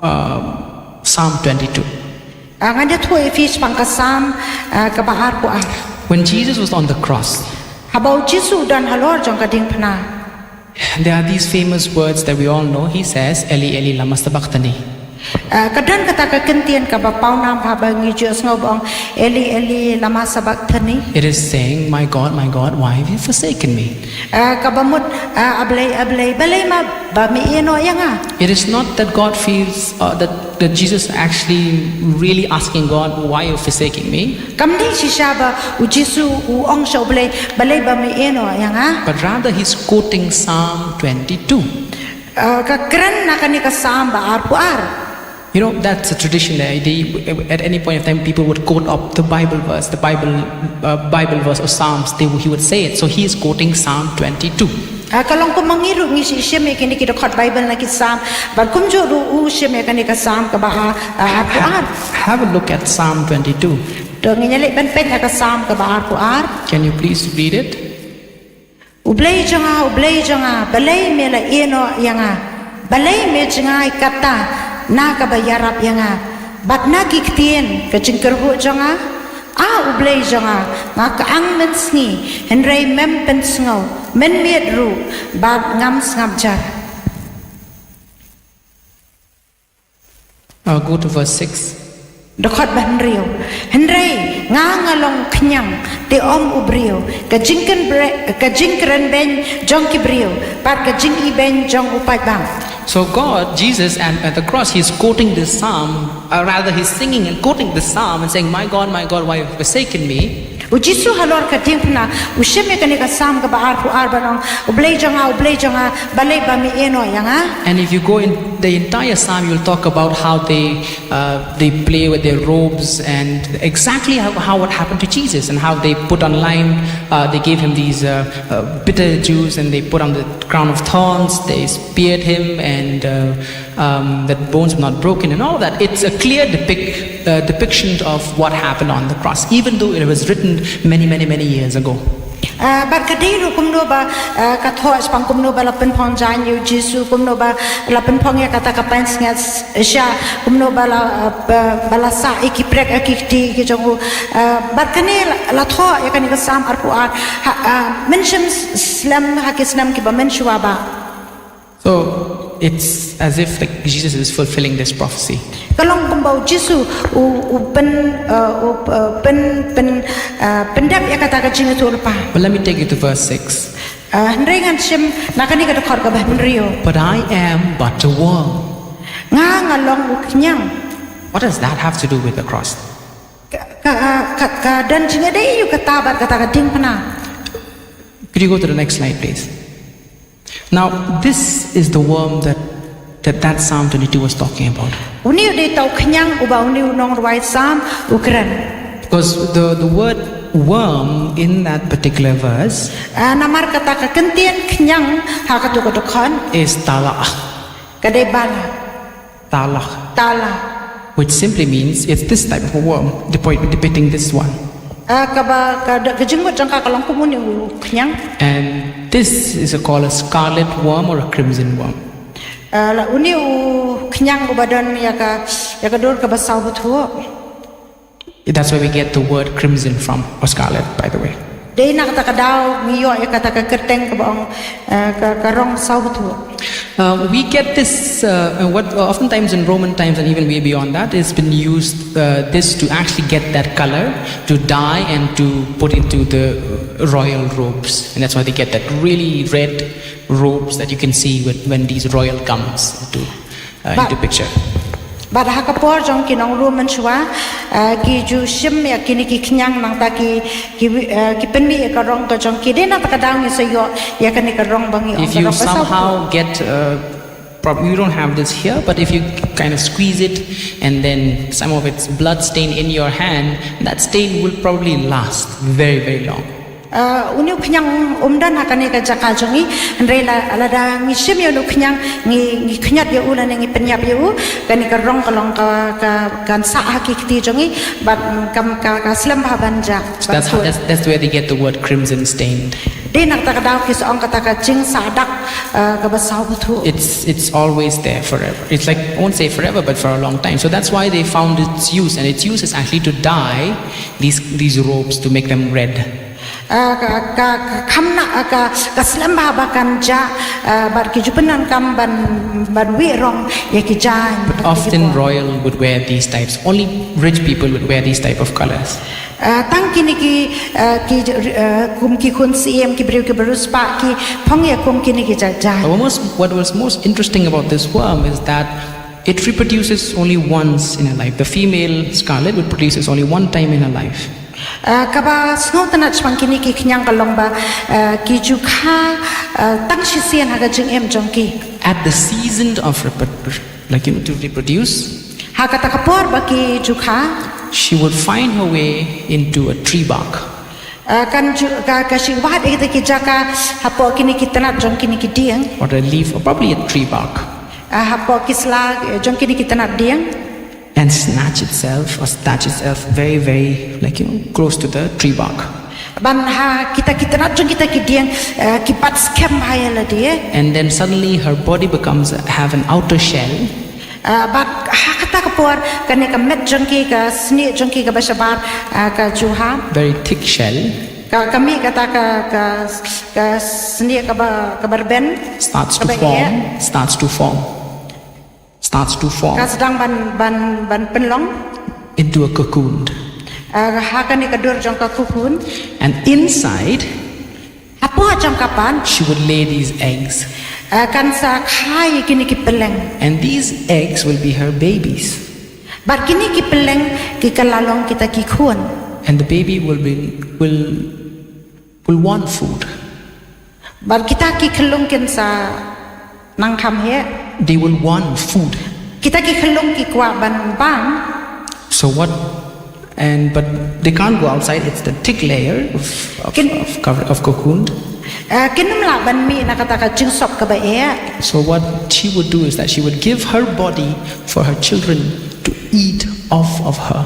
uh, Psalm twenty-two. Ah, ngan ïathuh ïa phi shaphang ka Salm, ah, kaba arphew ar. When Jesus was on the cross, haba U Jisu u don halor jong ka diengphna, there are these famous words that we all know. He says, "Eli, Eli, lama sabachthani?" Ah, ka don kata ka kyntien kaba pawnam haba ngi ju sngew ba ong, "Eli, Eli, lama sabachthani?" It is saying, "My God, my God, why have you forsaken me?" Ah, kaba mut, ah, "A Blei, A Blei, balei ma ba me ïehnoh ïa nga?" It is not that God feels, uh, that, that Jesus actually really asking God, "Why you forsaking me?" Kam dei shisha ba U Jisu u ong sha U Blei, "Balei ba me ïehnoh ïa nga?" But rather he's quoting Psalm twenty-two. Ah, ka kren na kane ka Salm ba arphew ar. You know, that's a tradition that they, at any point of time, people would quote up the Bible verse, the Bible, uh, Bible verse or Psalms. They, he would say it. So he is quoting Psalm twenty-two. Ah, ka long kumba ngi ruh ngi shim ïa kine ki dkhot Bible na ki Psalm. Bad kumjuh ruh u shim ïa kane ka Psalm kaba, ah, ah, arphew ar. Have a look at Psalm twenty-two. To ngin ïa leit ban peit ïa ka Psalm kaba arphew ar. Can you please read it? U Blei jong nga, U Blei jong nga, balei me la ïehnoh ïa nga? Balei me jngai katta na kaba ïarap ïa nga? Bad na ki ktien ka jingkyrhuh jong nga? A U Blei jong nga, nga kyang mynsngi, hynrei mem pynsngew, mynmiet ruh bad ngam sngap jar. Uh, go to verse six. Dkhot ba hynriew. Hynrei nga nga long khñiang te ym u briew, ka jingkren bre-, ka jingkren beiñ jong ki briew, bad ka jingibeiñ jong u paidbah. So God, Jesus, and at the cross, he's quoting this psalm, uh, rather, he's singing and quoting this psalm and saying, "My God, my God, why have you forsaken me?" U Jisu halor ka diengphna u shim ïa kane ka Salm kaba arphew ar ban ong, "U Blei jong nga, U Blei jong nga, balei ba me ïehnoh ïa nga?" And if you go in the entire Psalm, you'll talk about how they, uh, they play with their robes and exactly how, how what happened to Jesus and how they put on lime, uh, they gave him these, uh, uh, bitter juice and they put on the crown of thorns, they speared him and, uh, um, that bones were not broken and all of that. It's a clear depic-, uh, depiction of what happened on the cross, even though it was written many, many, many years ago. Ah, bad ka dei ruh kumno ba, ah, ka thoh shaphang kumno ba la pynphong jaiñ ïa u Jisu, kumno ba la pynphong ïa kata ka pansngiat sha, kumno ba la, ah, ba, ba la sah ïa ki prek ha ki kti ki jong u. Ah, bad kane la, la thoh ïa kane ka Salm arphew ar, ha, ah, mynshem s-, slem ha ki snem kiba mynshuwa ba. So, It's as if, like, Jesus is fulfilling this prophecy. Ka long kumba u Jisu u u pyn uh, u uh, pyn pyn uh, pyndep ïa kata ka jingïathuh lypa. But let me take you to verse six. Uh, hynrei ngan shim na kane ka dkhot kaba hynriew. But I am but a worm. Nga nga long u khñiang. What does that have to do with the cross? Ka ka uh, ka, ka don jingïadei ïa kata bad kata ka diengphna. Could you go to the next slide, please? Now, this is the worm that that, that Psalm twenty-two was talking about. Une u dei uta u khñiang uba une u nongrwai Salm u kren. Because the, the word worm in that particular verse Uh, namar kata ka kyntien khñiang ha katu ka dkhot is talah. Ka dei bala. Talah. Tala. Which simply means it's this type of a worm, depo- depicting this one. Uh, kaba ka, ka jingmut jong ka ka long kum une u khñiang. And this is a, called a scarlet worm or a crimson worm. Uh, la une u khñiang uba don ïa ka ïa ka dur kaba saw bthuh. That's where we get the word crimson from, or scarlet, by the way. Dei na kata ka daw ngi ïoh ïa kata ka kyrteng kaba ong uh, ka, ka rong saw bthuh. Uh, we get this, uh, uh, what uh, oftentimes in Roman times and even way beyond that, it's been used uh, this to actually get that color, to dye and to put into the uh, royal robes. And that's why they get that really red robes that you can see when, when these royal comes into, uh, But- into picture. Bad ha ka por jong ki nong Rom mynshuwa uh, ki ju shim ïa kine ki khñiang nangta ki ki uh, ki pynmih ïa ka rong ka jong ki dei na kata ka daw ngi sa ïoh ïa kane ka rong ba ngi ong If ka you rong ka saw bthuh. somehow get, uh, prob- you don't have this here, but if you kind of squeeze it and then some of its blood stain in your hand, that stain will probably last very, very long. Uh, une u khñiang um don ha kane ka jaka jong ngi hynrei la lada ngi shim ïa une u khñiang ngi ngi khñiot ïa u lane ngi pynïap ïa u kane ka rong ka long ka ka kan sah ha ki kti jong ngi bad mm, kam ka ka slem bha ban jah. So that's, how, that's, that's where they get the word crimson stained. Dei na kata ka daw ki sa ong kata ka jingsah dak uh, kaba saw bthuh. It's it's always there forever. It's like, I won't say forever, but for a long time. So that's why they found its use, and its use is actually to dye these these robes to make them red. Uh, ka ka ka kham na uh, ka ka slem bha ba kan jah uh, bad ki ju pyndonkam ban ban wih rong ïa ki jaiñ. Often royal would wear these types. Only rich people would wear these type of colors. Uh, tang kine ki uh, ki uh, kum ki khun siem ki briew ki briew spah ki phong ïa kum kine ki jaiñ jaiñ. But what most, what was most interesting about this worm is that it reproduces only once in a life. The female scarlet would produces only one time in her life. Uh, kaba sngewtynnat shaphang kine ki khñiang ka long ba uh, ki ju kha uh, tang shisien ha ka jingim jong ki. At the season of repro- like you know, to reproduce, Ha kata ka por ba ki ju kha. She would find her way into a tree bark. Uh, kan ju ka ka shi wad ita ki jaka hapoh kine ki tnat jong kine ki dieng. Or a leaf, or probably a tree bark. Uh, hapoh ki sla uh, jong kine ki tnat dieng. And snatch itself, or attach itself very, very, like, you know, close to the tree bark. Ban ha kita ki tnat jong kita ki dieng uh, ki bat skhem ha ïa lade. And then suddenly her body becomes, have an outer shell. Uh, bad ha kata ka por kane ka met jong ki ka snieh jong ki kaba shabar uh, ka ju ha. Very thick shell. Ka ka mih kata ka ka ka snieh kaba kaba rben. Starts to form. Starts to form. Starts to form. Ka sdang ban ban ban pynlong. Into a cocoon. Uh, ha kane ka dur jong ka cocoon. And inside, Hapoh jong ka pat. She would lay these eggs. Uh, kan sa kha ïa kine ki pylleng. And these eggs will be her babies. Bad kine ki pylleng ki ka la long kita ki khun. And the baby will be will will want food. Bad kita ki khyllung kin sa nang kham heh. They will want food. Kita ki khyllung ki kwah ban bam. So what? And but they can't go outside. It's the thick layer of of, Kin- of, cover, of cocoon. Uh, kin ym lah ban mih na kata ka jingsop kaba eh. So what she would do is that she would give her body for her children to eat off of her.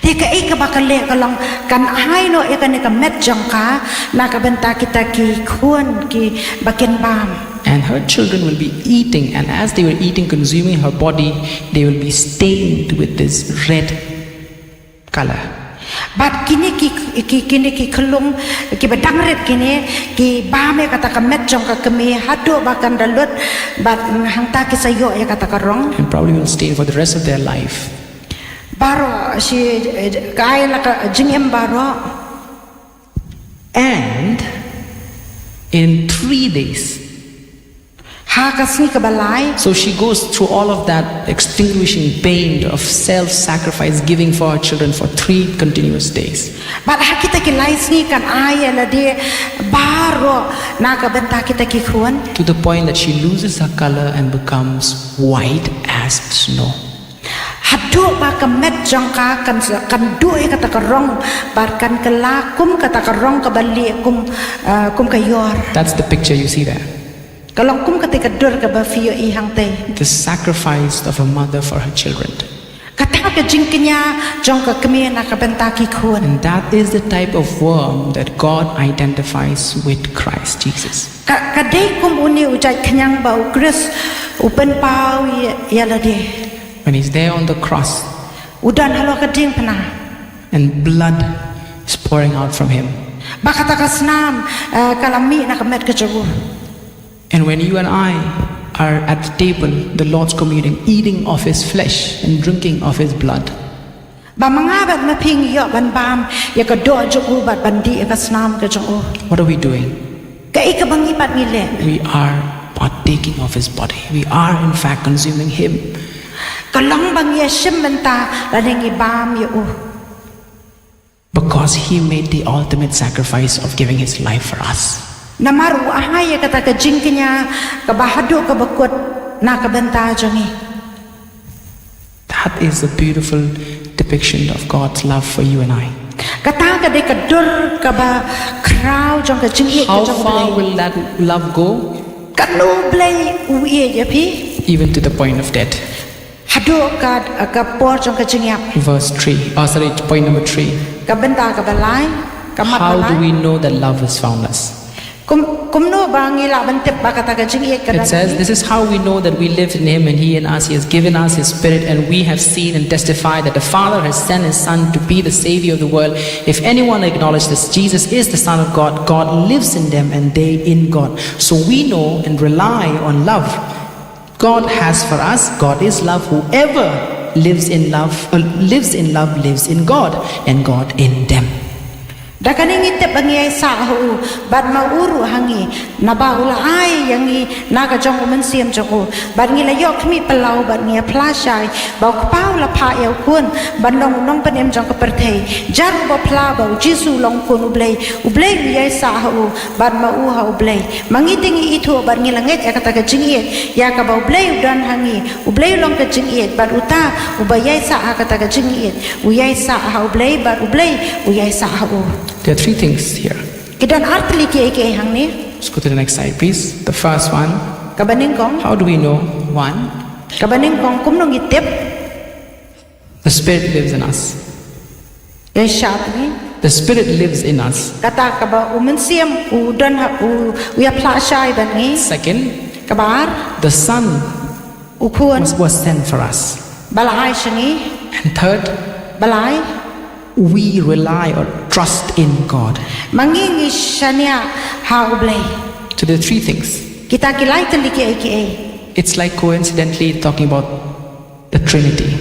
Te kaei kaba ka leh ka long kan ai noh ïa kane ka met jong ka na ka bynta kita ki khun kiba kin bam. And her children will be eating, and as they were eating, consuming her body, they will be stained with this red color. Bad kine ki, ki kine ki khyllung kiba dang rit kine ki bam ïa kata ka met jong ka kmie haduh ba kan da lut, bad hangta ki sa ïoh ïa kata ka rong. And probably will stay for the rest of their life. Baroh shi, eh, ka ai la ka jingim baroh. And in three days, Ha ka sngi kaba lai. So she goes through all of that extinguishing pain of self sacrifice, giving for her children for three continuous days. Bad ha kita ki lai sngi kan ai ïa lade baroh na ka bynta kita ki khun. To the point that she loses her color and becomes white as snow. Haduh ba ka met jong ka kan, kan duh ïa kata ka rong, bad kan kylla kum kata ka rong kaba lieh kum, eh, kum ka ïor. That's the picture you see there. Ka long kum kata ka dur kaba phi ïohi hangtei. The sacrifice of a mother for her children. Kata ka jingkñia jong ka kmie na ka bynta ki khun. And that is the type of worm that God identifies with Christ Jesus. Ka, ka dei kum une u jait khñiang ba u Khrist u pynpaw ïa, ïa lade. When he's there on the cross U don halor ka diengphna. And blood is pouring out from him. Ba kata ka snam, eh, ka la mih na ka met ka jong u. And when you and I are at the table, the Lord's communion, eating of his flesh and drinking of his blood, Ba ma nga bad ma phi ngi ïoh ban bam ïa ka doh jong u bad ban dih ïa ka snam ka jong u. What are we doing? Kaei kaba ngi pat ngi leh? We are partaking of his body. We are, in fact, consuming him. Ka long ba ngi ïa shim bynta lane ngi bam ïa u. Because he made the ultimate sacrifice of giving his life for us. Namar u ai ïa kata ka jingkñia kaba haduh kaba kut na ka bynta jong ngi. That is a beautiful depiction of God's love for you and I. Kata ka dei ka dur kaba khraw jong ka jingïeit ka jong U Blei. How far will that love go? Katno U Blei u ïeit ïa phi? Even to the point of death. Haduh ka, ka por jong ka jingïap. Verse three. Oh, sorry, point number three. Ka bynta kaba lai. Ka mat kaba lai. How do we know that love has found us? Kum, kumno ba ngi lah ban tip ba kata ka jingïeit ka don ha ngi? It says, "This is how we know that we live in him and he in us. He has given us his spirit, and we have seen and testified that the Father has sent his Son to be the Savior of the world. If anyone acknowledges that Jesus is the Son of God, God lives in them and they in God." So we know and rely on love. God has for us, God is love. Whoever lives in love, uh, lives in love, lives in God, and God in them. Da kane ngi tip ba ngi ïaisah ha u, bad ma u ruh ha ngi, naba u la ai ïa ngi na ka jong u mynsiem jong u, bad ngi la ïoh khmih pynlong bad ngi ïa phla shai ba u Kpa u la phah ïa u Khun ban long u nongpynim jong ka pyrthei. Jar uba phla ba u Jisu u long u Khun U Blei, U Blei u ïaisah ha u, bad ma u ha U Blei. Ma ngi te ngi ithuh bad ngi la ngeit ïa kata ka jingïeit ïa kaba U Blei u don ha ngi. U Blei u long ka jingïeit bad uta uba ïaisah ha kata ka jingïeit u ïaisah ha U Blei bad U Blei u ïaisah ha u. There are three things here. Ki don ar tylli kiei kiei hangne. Let's go to the next slide, please. The first one. Kaba nyngkong. How do we know? One. Kaba nyngkong, kumno ngi tip? The Spirit lives in us. Ïaisah bad ngi. The Spirit lives in us. Kata kaba u mynsiem u don ha u, u ïa phla shai bad ngi. Second, Kaba ar. The Son U Khun. Was, was sent for us. Ba la ai sha ngi. And third, Ba lai. We rely or trust in God. Ma ngi ngi shaniah ha U Blei. So there are three things. Kita ki lai tylli kiei kiei. It's like coincidentally talking about the Trinity.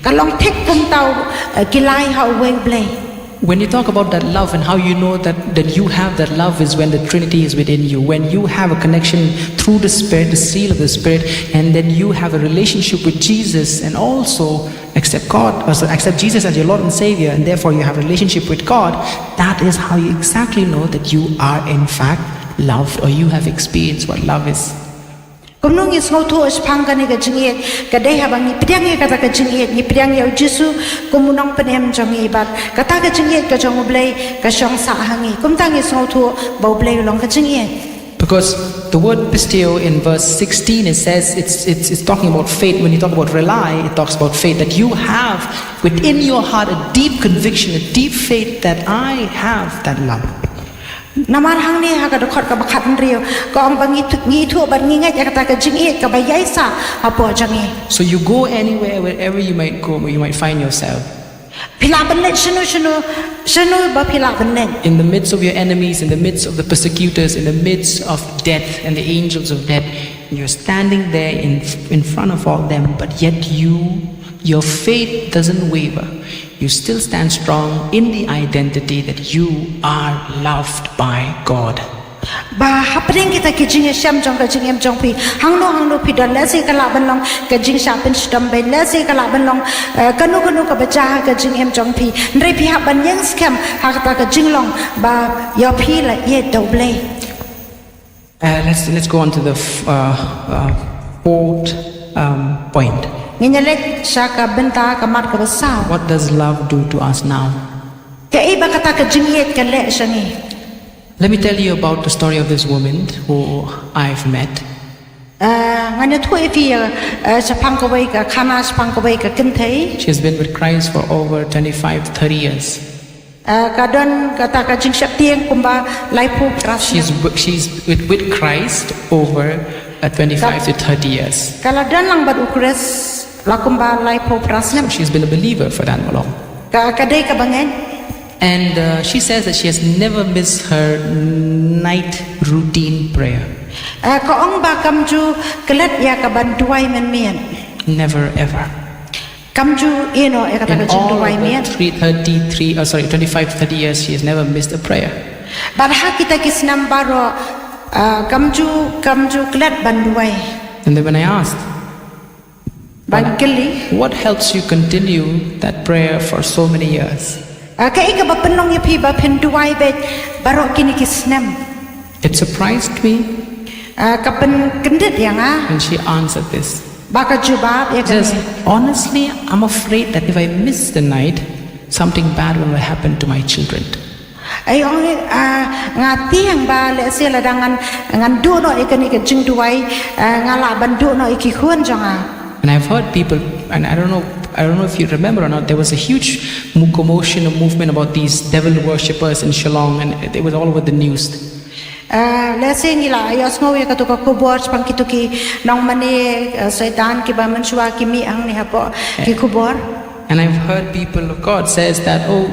Ka long thik kumta u, eh, ki lai ha uwei U Blei. When you talk about that love and how you know that, that you have that love is when the Trinity is within you. When you have a connection through the Spirit, the seal of the Spirit, and then you have a relationship with Jesus and also accept God, or so accept Jesus as your Lord and Savior, and therefore you have a relationship with God, that is how you exactly know that you are in fact loved or you have experienced what love is. Kumno ngi sngewthuh shaphang kane ka jingïeit? Ka dei haba ngi pdiang ïa kata ka jingïeit, ngi pdiang ïa u Jisu kum u nongpynim jong ngi, bad kata ka jingïeit ka jong U Blei ka shong sah ha ngi. Kumta ngi sngewthuh ba U Blei u long ka jingïeit. Because the word pisteuo in verse sixteen, it says it's, it's, it's talking about faith. When you talk about rely, it talks about faith. That you have within your heart a deep conviction, a deep faith that I have that love. Namar hangne ha ka dkhot kaba khathynriew ka ong ba ngi thu-, ngi ithuh bad ngi ngeit ïa kata ka jingïeit kaba ïaisah hapoh jong ngi. So you go anywhere, wherever you might go, where you might find yourself. Phi lah ban leh shano shano, shano ba phi lah ban leh. In the midst of your enemies, in the midst of the persecutors, in the midst of death and the angels of death, you're standing there in, in front of all them, but yet you, your faith doesn't waver. You still stand strong in the identity that you are loved by God. Ba hapdeng kita ki jingïashem jong ka jingim jong phi, hangno hangno phi don, lehse ka lah ban long ka jingshah pynshitom beiñ, lehse ka lah ban long eh, kano kano kaba jia ha ka jingim jong phi. Hynrei phi hap ban ïeng skhem ha kata ka jinglong ba ïa phi la ïeit da U Blei. Uh, let's let's go on to the f- uh, uh, fourth um, point. Ngin ïa leit sha ka bynta ka mat kaba saw. What does love do to us now? Kaei ba kata ka jingïeit ka leh sha ngi? Let me tell you about the story of this woman who I've met. Eh, ngan ïathuh ïa phi eh, shaphang kawei ka khana, shaphang kawei ka kynthei. She has been with Christ for over twenty-five, thirty years. Eh, ka don kata ka jingsheptieng kumba laiphew phra snem. She's, w- she's with, with Christ over uh, twenty-five to thirty years. Ka la don lang bad U Khrist la kumba laiphew phra snem. She's been a believer for that long. Ka, ka dei kaba ngeit. And uh, she says that she has never missed her night routine prayer. Eh, ka ong ba kam ju klet ïa ka ban duwai mynmiet. Never ever. Kam ju ïeh noh ïa kata ka In all jingduwai of the miet. three thirty, three, uh, sorry, twenty-five, thirty years, she has never missed a prayer. Bad ha kita ki snem baroh eh, kam ju, kam ju klet ban duwai. And then when I asked, Ban kylli. What helps you continue that prayer for so many years? Eh, kaei kaba pynlong ïa phi ba phin duwai beit baroh kine ki snem? It surprised me Eh, ka pynkyndit ïa nga. when she answered this. Ba ka jubab ïa ka Just ni. Honestly, I'm afraid that if I miss the night, something bad will happen to my children. Ai ong eh, nga tieng ba lehse lada ngan, ngan duh noh ïa kane ka jingduwai eh, nga lah ban duh noh ïa ki khun jong nga. And I've heard people, and I don't know, I don't know if you remember or not. There was a huge mo- commotion, a movement about these devil worshippers in Shillong, and it was all over the news. Eh, lehse ngi la ïohsngew ïa kato ka khubor shaphang kito ki nongmane eh, Soitan kiba mynshuwa ki mih hangne hapoh ki khubor. And I've heard people of God says that, oh,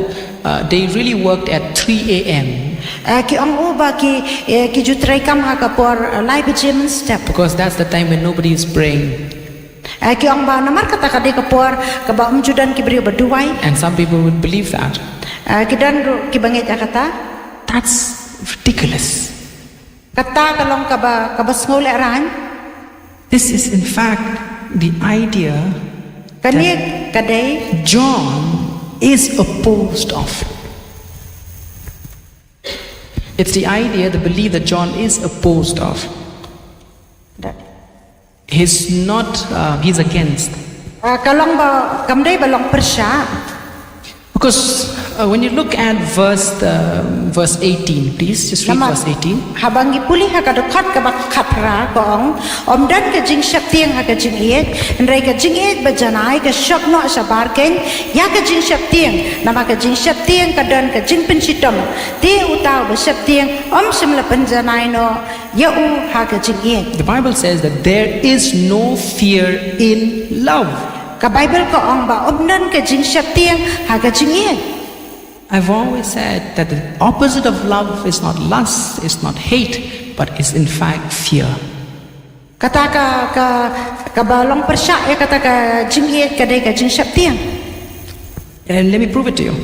uh, they really worked at three a.m. Eh, ki ong u ba ki eh, ki ju treikam ha ka por eh, lai baje mynstep. Because that's the time when nobody is praying. Eh, ki ong ba namar kata ka dei ka por kaba ym ju don ki briew ba duwai. And some people would believe that. Eh, ki don ruh kiba ngeit ïa kata. That's ridiculous. Kata ka long kaba, kaba sngewlehrain. This is, in fact, the idea Kane ka dei. John is opposed of. It's the idea, the belief that John is opposed of. He's not, uh, he's against. Ah, ka long ba, kam dei ba long pyrshah. Because uh, when you look at verse, uh, verse eighteen, please, just read Namar verse eighteen. Haba ngi pule ha ka dkhot kaba khatphra ka ong, ym don ka jingsheptieng ha ka jingïeit, hynrei ka jingïeit ba janai ka shop noh shabar keiñ ïa ka jingsheptieng, namar ka jingsheptieng ka don ka jingpynshitom. Te uta uba sheptieng ym shym la pynjanai noh ïa u ha ka jingïeit. The Bible says that there is no fear in love. Ka Bible ka ong ba ym don ka jingsheptieng ha ka jingïeit. I've always said that the opposite of love is not lust, is not hate, but is in fact fear. Kata ka, ka, kaba long pyrshah ïa kata ka jingïeit ka dei ka jingsheptieng. And let me prove it to you.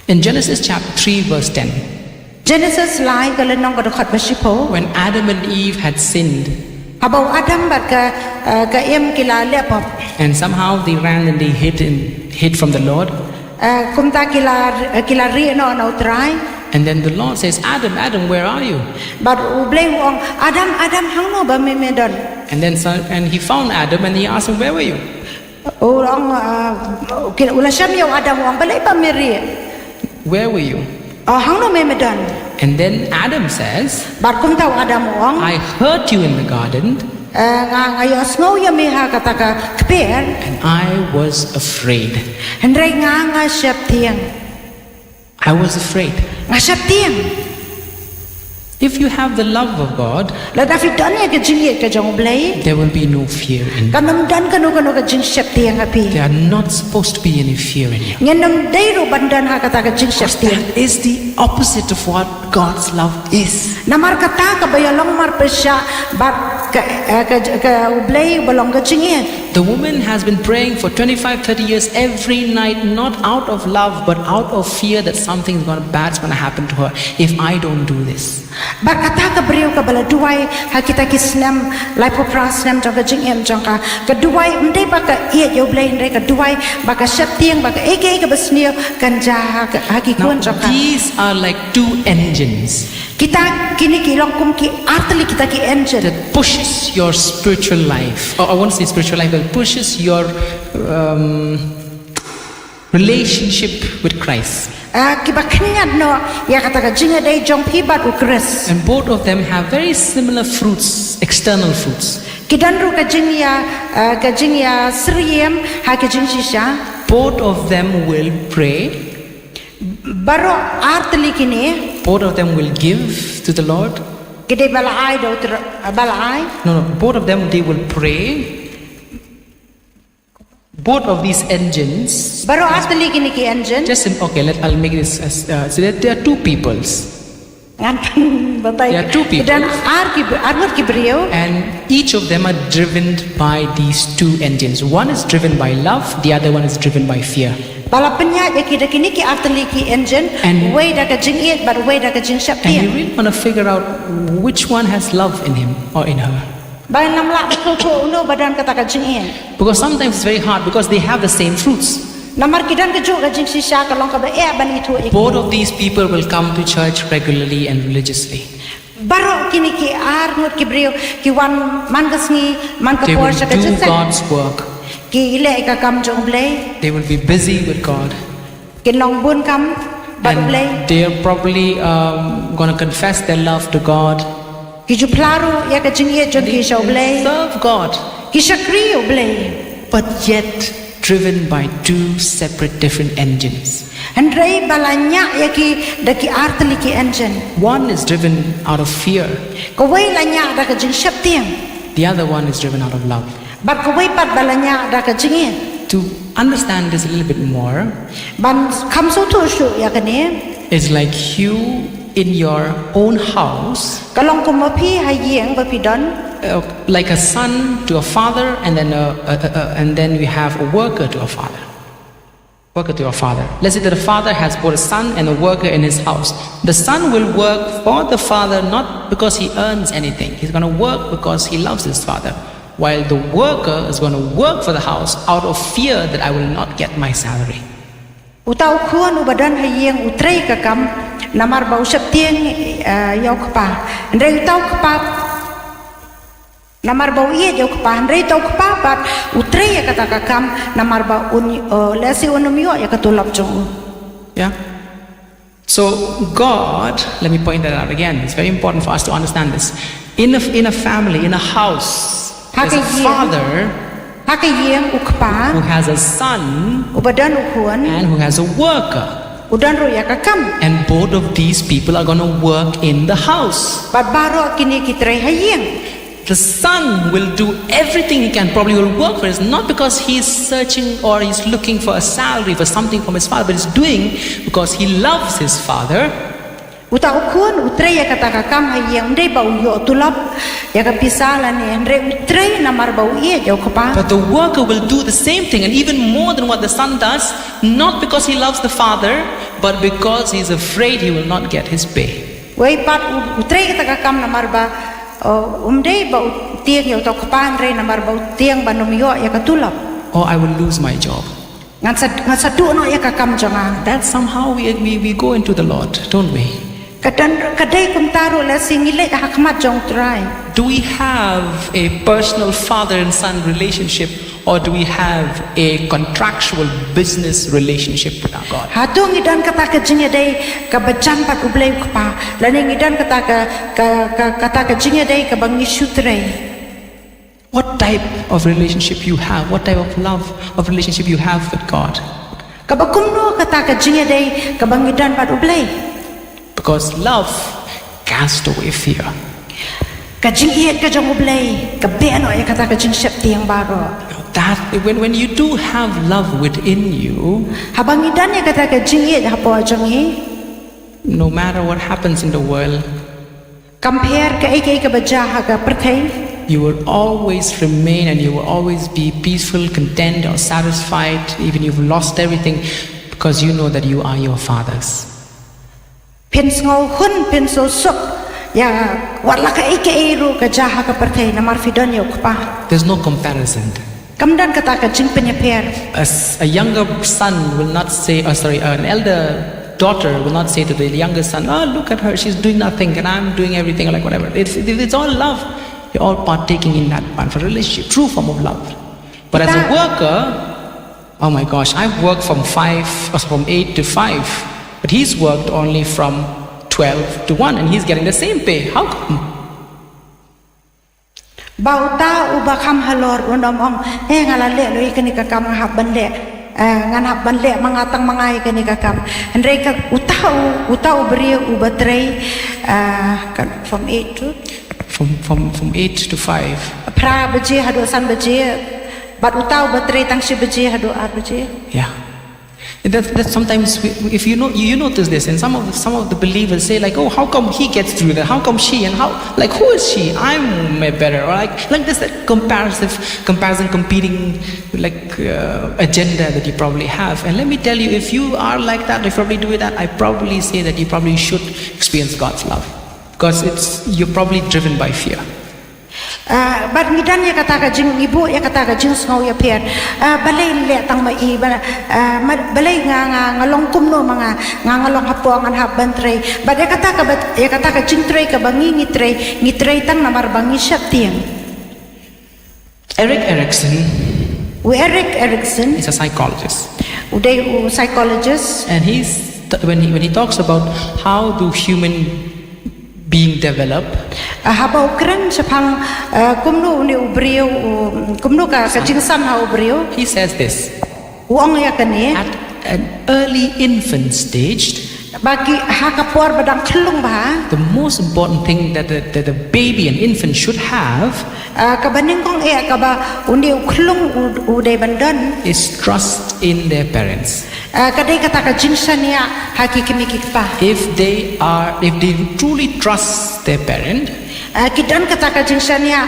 In Genesis chapter three, verse ten, Genesis lai ka lynnong ka dkhot ba shiphew. When Adam and Eve had sinned, Haba u Adam bad ka, eh, ka Im ki la leh pop. And somehow they ran and they hid, in, hid from the Lord. Eh, kumta ki la, eh, ki la rieh noh na u Trai. And then the Lord says, Adam, Adam, where are you? Bad u Blei u ong, Adam, Adam, hangno ba me me don? And then so, and he found Adam and he asked him, where were you? U ong, eh, ki, u la shem ïa u Adam u ong, balei ba me rieh? Where were you? Oh, hangno me me don? And then Adam says, Bad kumta u Adam u ong, I hurt you in the garden. Eh, nga, nga ïohsngew ïa me ha kata ka kper. And I was afraid. Hynrei nga, nga sheptieng. I was afraid. Nga sheptieng. If you have the love of God, Lada phi don ïa ka jingïeit ka jong U Blei, there will be no fear in you. kan ym don kano kano ka jingsheptieng ha phi. There are not supposed to be any fear in you. Ngin ym dei ruh ban don ha kata ka jingsheptieng. That is the opposite of what God's love is. Namar kata kaba ïalong marpyrshah bad ka, eh, ka, ka U Blei ba long ka jingïeit. The woman has been praying for twenty-five, thirty years every night, not out of love, but out of fear that something is gonna, bad's gonna happen to her if I don't do this. Bad kata ka briew kaba la duwai ha kita ki snem, laiphew phra snem jong ka jingim jong ka. Ka duwai ym dei ba ka ïeit ïa U Blei, hynrei ka duwai ba ka sheptieng, ba ka ei ka ei kaba sniew kan jia ha ka, ha ki khun jong ka. These are like two engines Kita kine ki long kum ki artylli kita ki engine. That pushes your spiritual life, or I won't say spiritual life, but pushes your um, relationship with Christ. Ah, kiba khynñiat noh ïa kata ka jingïadei jong phi bad U Khrist. And both of them have very similar fruits, external fruits. Ki don ruh ka jingïa, ah, ka jingïasyriem ha ka jingshisha. Both of them will pray. Baroh artylli kine. Both of them will give to the Lord. Ki dei ba la ai da U Trai, ba la ai. No, no, both of them, they will pray. Both of these engines. Baroh artylli kine ki engine. Just in, okay, let, I'll make this as, uh, so that there are two peoples. Ngan pynbatai. There are two people. Ki don ar ki, ar ngut ki briew. And each of them are driven by these two engines. One is driven by love, the other one is driven by fear. Ba la pynïaid ïa ki da kine ki artylli ki engine. And Wei da ka jingïeit bad wei da ka And you jingsheptieng. really want to figure out which one has love in him or in her. Ba ngam lah ban sngewthuh uno ba don kata ka jingïeit. Because sometimes it's very hard because they have the same fruits. Namar ki don kajuh ka jingshisha, ka long kaba eh ban ithuh ïa ki. Both of these people will come to church regularly and religiously. Baroh kine ki ar ngut ki briew ki wan man ka sngi man ka They por will sha ka do jingïeit. God's work. Ki leh ïa ka kam jong U Blei. They will be busy with God. Ki long bun kam bad U Blei. And they're probably um, going to confess their love to God. Ki ju phla ruh ïa ka jingïeit jong ki sha U Blei. Serve God. Ki shakri U Blei. But yet driven by two separate, different engines. Hynrei ba la ñiah ïa ki da ki artylli ki engine. One is driven out of fear, Kawei la ñiah da ka jingsheptieng. The other one is driven out of love. Bad kawei pat ba la ñiah da ka jingïeit. To understand this a little bit more, Ban kham sngewthuh shuh ïa kane. it's like you in your own house, Ka long kum ma phi ha ïing ba phi don. uh, like a son to a father, and then a, a, a, a- and then we have a worker to a father. Worker to a father. Let's say that a father has both a son and a worker in his house. The son will work for the father not because he earns anything. He's going to work because he loves his father. While the worker is going to work for the house out of fear that I will not get my salary. Uta u khun uba don ha ïing u trei ka kam namar ba u sheptieng, eh, ïa u kpa. Hynrei uta u kpa namar ba u ïeit ïa u kpa. Hynrei uta u kpa pat u trei ïa kata ka kam namar ba un, eh, lehse un ym ïoh ïa ka tulop jong u. Yeah? So, God, let me point that out again. It's very important for us to understand this. In a, in a family, in a house, Ha there's a ka ïing. Father Ha ka ïing u kpa who has a son uba don u khun and who has a worker. u don ruh ïa ka kam. And both of these people are going to work in the house. Bad baroh kine ki trei ha ïing. The son will do everything he can, probably will work for it, not because he's searching or he's looking for a salary for something from his father, but he's doing because he loves his father. Uta u khun u trei ïa kata ka kam ha ïing, ym dei ba u ïoh tulop ïa ka pisa lane, hynrei u trei namar ba u ïeit ïa u kpa. But the worker will do the same thing and even more than what the son does, not because he loves the father, but because he's afraid he will not get his pay. Wei pat u, u trei kata ka kam namar ba, uh, ym dei ba u tieng ïa uta u kpa, hynrei namar ba u tieng ban ym ïoh ïa ka tulop. Or I will lose my job. Ngan sa, ngan sa duh noh ïa ka kam jong nga. That somehow we, we, we go into the Lord, don't we? Ka don, ka dei kumta ruh lehse ngi leit ha khmat jong u Trai. Do we have a personal father and son relationship, or do we have a contractual business relationship with our God? Hato ngi don kata ka jingïadei kaba jan bad U Blei u Kpa, lane ngi don kata ka, ka, ka, kata ka jingïadei kaba ngi shu trei? What type of relationship you have, what type of love of relationship you have with God? Kaba kumno kata ka jingïadei kaba ngi don bad U Blei? Because love cast away fear. Ka jingïeit ka jong U Blei ka beh noh ïa kata ka jingsheptieng baroh. That when, when you do have love within you, Haba ngi don ïa kata ka jingïeit hapoh jong ngi, no matter what happens in the world, kam pher kaei kaei kaba jia ha ka pyrthei, you will always remain and you will always be peaceful, content, or satisfied, even you've lost everything, because you know that you are your father's. Phin sngewhun, phin sngewsuk ïa wat la kaei kaei ruh ka jia ha ka pyrthei, namar phi don ïa u kpa. There's no comparison. Kam don kata ka jingpynïapher. A, s- a younger son will not say, oh, sorry, an elder daughter will not say to the younger son, "Oh, look at her, she's doing nothing and I'm doing everything," like, whatever. It's, it's all love. You're all partaking in that one for relationship, true form of love. But as a Kita- worker, oh my gosh, I've worked from five, or from eight to five, but he's worked only from twelve to one, and he's getting the same pay. How come? Ba uta uba kham halor un ym ong, eh, nga la leh noh ïa kane ka kam, nga hap ban leh, eh, ngan hap ban leh ma nga tang ma nga ïa kane ka kam. Hynrei ka uta u, uta u briew uba trei, eh, ka, from eight to? From, from, from eight to five. Phra baje haduh san baje, bad uta uba trei tang shi baje haduh ar baje. Yeah. And that, that sometimes, we, if you know, you notice this, and some of the, some of the believers say, like, "Oh, how come he gets through that? How come she? And how, like, who is she? I'm better." Or like, like this, that comparative, comparison, competing, like, uh, agenda that you probably have. And let me tell you, if you are like that, if you probably do that, I probably say that you probably should experience God's love, because it's, you're probably driven by fear. Ah, bad ngi don ïa kata ka jing, ngi buh ïa kata ka jingsngew ïapher. Ah, balei leh tang ma i, ba, ah, ma, balei nga, nga, nga long kumno ma nga, nga, nga long hapoh, ngan hap ban trei. Bad ïa kata ka, bad ïa kata ka jingtrei kaba ngi, ngi trei, ngi trei tang namar ba ngi sheptieng. Erik Erikson U Erik Erikson, is a psychologist. u dei u psychologist. And he's, when he, when he talks about how do human being develop, Ah, haba u kren shaphang, ah, kumno une u briew, u, kumno ka, ka jingsan ha u briew. He says this, U ong ïa kane. at an early infant stage, Ba ki ha ka por ba dang khlung bha. The most important thing that the, that the baby, an infant should have, Ah, kaba nyngkong eh kaba une u khlung u, u dei ban don. Is trust in their parents. Ah, ka dei kata ka jingshaniah ha ki kmie ki kpa. If they are, if they truly trust their parent, Ah, ki don kata ka jingshaniah,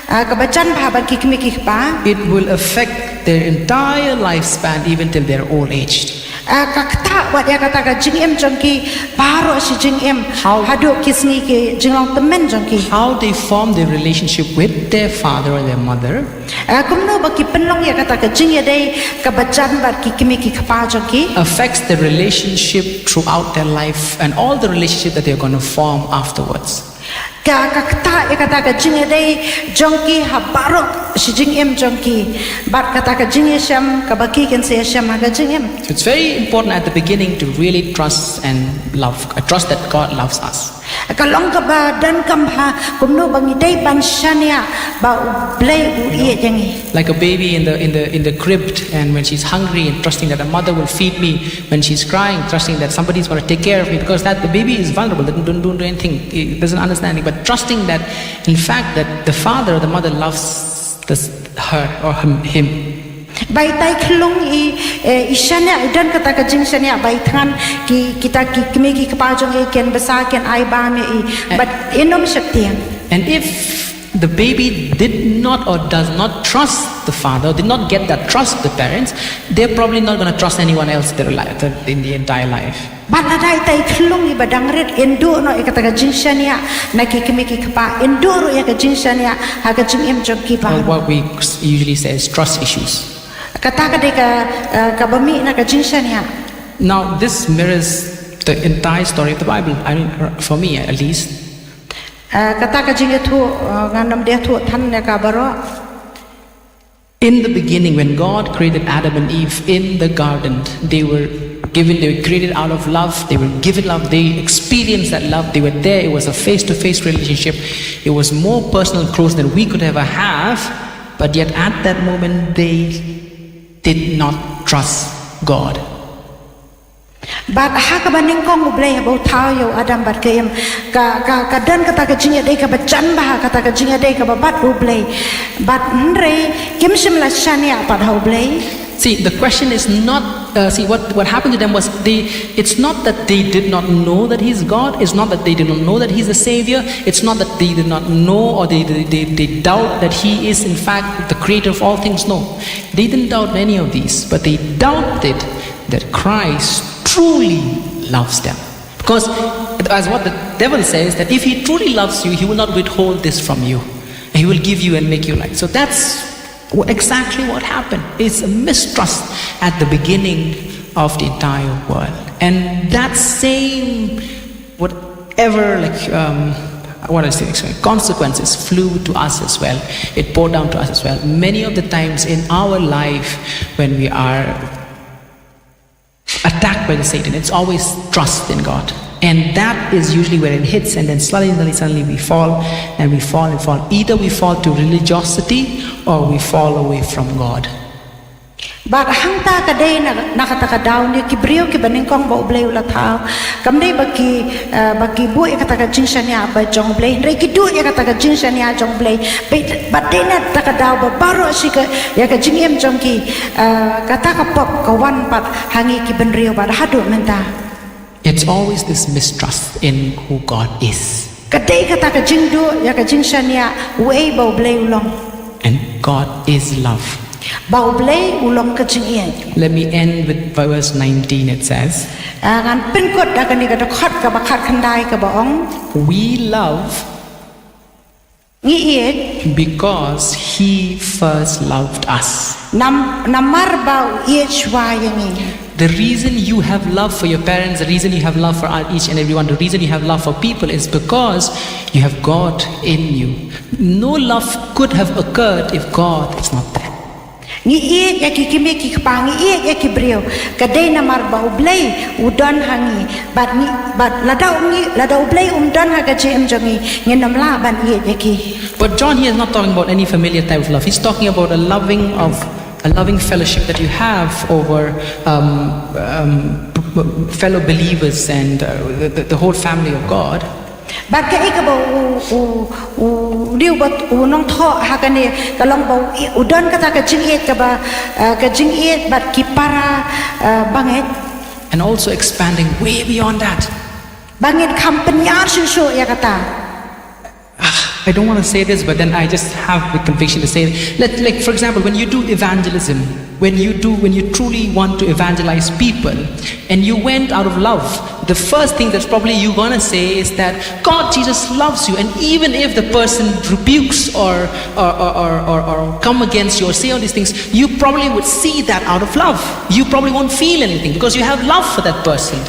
ah, kaba jan bha bad ki kmie ki kpa. It will affect their entire lifespan, even till their old age. Ah, ka ktah wat ïa kata ka jingim jong ki baroh shi jingim. How- Haduh ki sngi ki jinglong tymmen jong ki. How they form their relationship with their father or their mother Ah, kumno ba ki pynlong ïa kata ka jingïadei kaba jan bad ki kmie ki kpa jong ki. Affects their relationship throughout their life and all the relationship that they're going to form afterwards. Ka, ka ktah ïa kata ka jingïadei jong ki ha baroh shi jingim jong ki. Bad kata ka jingïashem kaba ki kin sa ïashem ha ka jingim. So it's very important at the beginning to really trust and love, uh, trust that God loves us. Ka long kaba donkam bha kumno ba ngi dei ban shaniah ba U Blei u ïeit ïa ngi. Like a baby in the, in the, in the crib, and when she's hungry and trusting that a mother will feed me, when she's crying, trusting that somebody's going to take care of me, because that the baby is vulnerable, doesn't, don't, don't do anything, it doesn't understand anything, but trusting that, in fact, that the father or the mother loves this, her or him, him. Ba i tai khlung i, eh, i shaniah, i don kata ka jingshaniah ba i thngan ki, kita ki kmie ki kpa jong i kin bsa, kin ai bam ïa i. Bad i nym sheptieng. And if the baby did not or does not trust the father, did not get that trust of the parents, they're probably not going to trust anyone else in their li-, in the entire life. Bad lada i tai khlung i ba dang rit, in duh noh ïa kata ka jingshaniah na ki kmie ki kpa, in duh ruh ïa ka jingshaniah ha ka jingim jong ki ba. Or what we usually say is trust issues. Kata ka dei ka, eh, kaba mih na ka jingshaniah. Now, this mirrors the entire story of the Bible. I mean, for me at least. Eh, kata ka jingïathuh, eh, ngan nym da ïathuh than ïa ka baroh. In the beginning, when God created Adam and Eve in the garden, they were given, they were created out of love, they were given love, they experienced that love, they were there, it was a face-to-face relationship, it was more personal and close than we could ever have, but yet at that moment, they did not trust God. Bad ha kaba nyngkong U Blei haba u thaw ïa u Adam bad ka Im, ka, ka, ka don kata ka jingïadei kaba jan bha, kata ka jingïadei kaba bad U Blei. Bad hynrei kim shym la shaniah pat ha U Blei. See, the question is not, uh, see, what, what happened to them was, they, it's not that they did not know that he's God, it's not that they did not know that he's a savior, it's not that they did not know or they, they, they, they doubt that he is in fact the creator of all things. No, they didn't doubt any of these, but they doubted that Christ truly loves them. Because, as what the devil says, that if he truly loves you, he will not withhold this from you. He will give you and make you right. So that's what, exactly what happened. It's a mistrust at the beginning of the entire world. And that same, whatever, like, um, what I say, consequences flew to us as well. It poured down to us as well. Many of the times in our life, when we are attacked by the Satan, it's always trust in God. And that is usually where it hits, and then suddenly, suddenly, suddenly we fall, and we fall and fall. Either we fall to religiosity or we fall away from God. Bad hangta ka dei na, na kata ka daw ne ki briew kiba nyngkong ba U Blei u la thaw. Kam dei ba ki, eh, ba ki buh ïa kata ka jingshaniah ba jong U Blei, hynrei ki duh ïa kata ka jingshaniah jong U Blei. Bad, bad dei na kata ka daw ba baroh shi ka, ïa ka jingim jong ki, eh, kata ka pop ka wan pat ha ngi ki bynriew bad haduh mynta. It's always this mistrust in who God is. Ka dei kata ka jingduh ïa ka jingshaniah uei ba U Blei u long. And God is love. Ba U Blei u long ka jingïeit. Let me end with verse nineteen, it says, Ah, ngan pynkut da kane ka dkhot kaba khatkhyndai kaba ong. We love Ngi ïeit. Because he first loved us. Nam, namar ba u ïeit shuwa ïa ngi. The reason you have love for your parents, the reason you have love for each and everyone, the reason you have love for people is because you have God in you. No love could have occurred if God is not there. Ngi ïeit ïa ki kmie ki kpa, ngi ïeit ïa ki briew. Ka dei namar ba U Blei u don ha ngi. Bad ngi, bad lada u ngi, lada U Blei um don ha ka jingim jong ngi, ngin ym lah ban ïeit ïa ki. But John here is not talking about any familiar type of love. He's talking about a loving of a loving fellowship that you have over um, um, fellow believers and uh, the, the whole family of God. Bad kaei kaba u, u, u, u nongthoh ha kane ka long ba u, u don kata ka jingïeit kaba, eh, ka jingïeit bad ki para, eh, bangeit. And also expanding way beyond that. Bangeit kham pynïar shuh shuh ïa kata. I don't want to say this, but then I just have the conviction to say it. Let, like, for example, when you do evangelism, when you do, when you truly want to evangelize people, and you went out of love, the first thing that's probably you gonna say is that God, Jesus loves you, and even if the person rebukes or or, or, or, or, or come against you or say all these things, you probably would see that out of love. You probably won't feel anything because you have love for that person.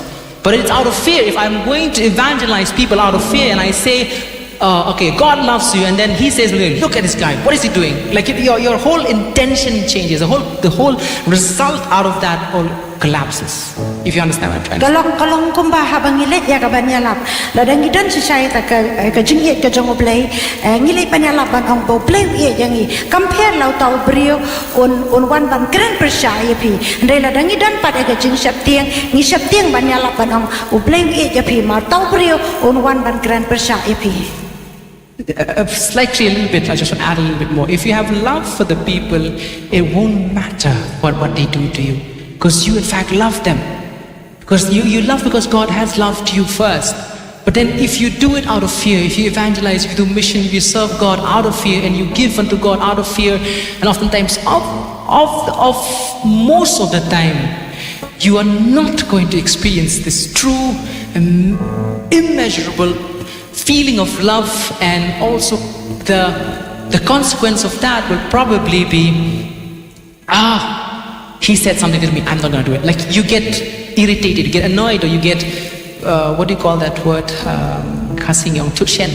But it's out of fear. If I'm going to evangelize people out of fear and I say, uh, okay, God loves you, and then he says, okay, look at this guy, what is he doing? Like your, your whole intention changes, the whole, the whole result out of that all collapses. If you understand what I'm trying to Ka say. long, ka long kumba haba ngi leit ïa ka ban ïalap. Lada ngi don shisha ïa ka, ka jingïeit ka jong U Blei, eh, ngi leit ban ïalap ban ong ba U Blei u ïeit ïa ngi. Kam pher la uta u briew un, un wan ban kren pyrshah ïa phi. Hynrei lada ngi don pat ïa ka jingsheptieng, ngi sheptieng ban ïalap ban ong U Blei u ïeit ïa phi, namar uta u briew un wan ban kren pyrshah ïa phi. Uh, slightly a little bit, I just want to add a little bit more. If you have love for the people, it won't matter what, what they do to you. Because you, in fact, love them. Because you, you love because God has loved you first. But then if you do it out of fear, if you evangelize, if you do mission, if you serve God out of fear, and you give unto God out of fear, and oftentimes of, of, of most of the time, you are not going to experience this true, um, immeasurable feeling of love, and also the, the consequence of that will probably be, ah, he said something to me, I'm not gonna do it. Like, you get irritated, you get annoyed, or you get, uh, what do you call that word? Um, ខឹង ញ៉ាំ ឈុតឈាន.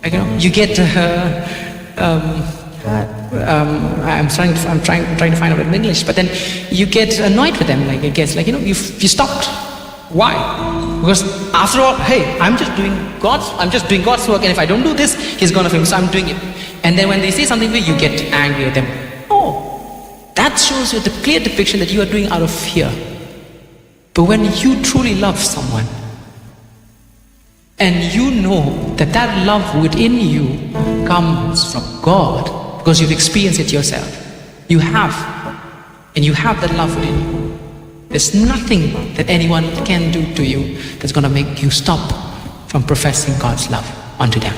Like, you know, you get, uh, um, um, I'm trying, to, I'm trying, trying to find out in English, but then you get annoyed with them, like, I guess, like, you know, you, you stopped. Why? Because after all, hey, I'm just doing God's, I'm just doing God's work, and if I don't do this, he's gonna fail me, so I'm doing it. And then when they say something to you, you get angry at them. Oh, that shows you the clear depiction that you are doing out of fear. But when you truly love someone, and you know that that love within you comes from God, because you've experienced it yourself. You have. And you have that love within you. There's nothing that anyone can do to you that's going to make you stop from professing God's love unto them.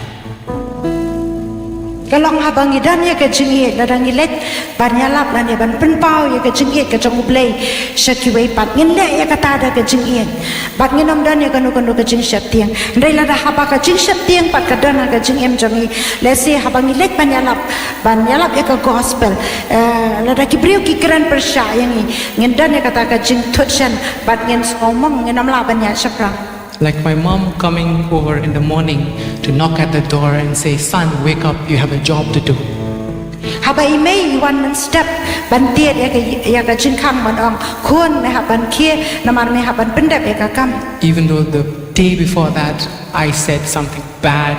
Ka long haba ngi don ïa ka jingïeit, lada ngi leit ban ïalap lane ban pynpaw ïa ka jingïeit ka jong U Blei sha kiwei pat, ngin leh ïa kata da ka jingïeit. Bad ngin ym don ïa kano kano ka jingsheptieng. Hynrei lada haba ka jingsheptieng pat ka don ha ka jingim jong ngi, lehse haba ngi leit ban ïalap, ban ïalap ïa ka gospel, eh, lada ki briew ki kren pyrshah ïa ngi, ngin don ïa kata ka jingthut shen bad ngin sngewmong, ngin ym lah ban ïaid shaphrang. Like my mom coming over in the morning to knock at the door and say, "Son, wake up, you have a job to do." Haba i mei i wan mynstep ban tied ïa ka, ïa ka jingkhang ban ong, "Khun, me hap ban khie, namar me hap ban pyndep ïa ka kam." Even though the day before that I said something bad,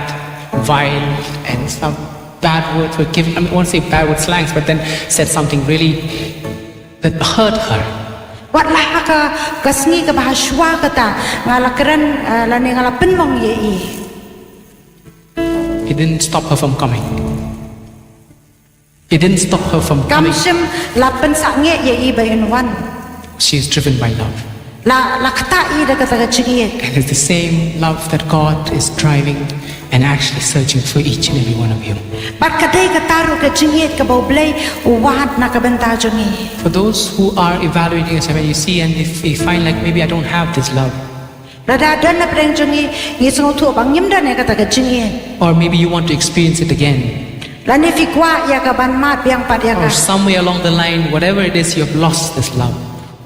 vile, and some bad words were given. I mean, I won't say bad word slangs, but then said something really that hurt her. Wat la ha ka, ka sngi kaba ha shuwa kata nga la kren, eh, lane nga la pynmong ïa i. It didn't stop her from coming. It didn't stop her from coming. Kam shym la pynsangeh ïa i ba in wan. She is driven by love. La, la ktah i da kata ka jingïeit. And it's the same love that God is driving and actually searching for each and every one of you. Bad ka dei kata ruh ka jingïeit kaba U Blei u wad na ka bynta jong ngi. For those who are evaluating yourself and you see and if you find like, "Maybe I don't have this love." Lada don na pdeng jong ngi, ngi sngewthuh ba ngim don ïa kata ka jingïeit. Or maybe you want to experience it again. Lane phi kwah ïa ka ban mad biang pat ïa ka. Or somewhere along the line, whatever it is, you have lost this love.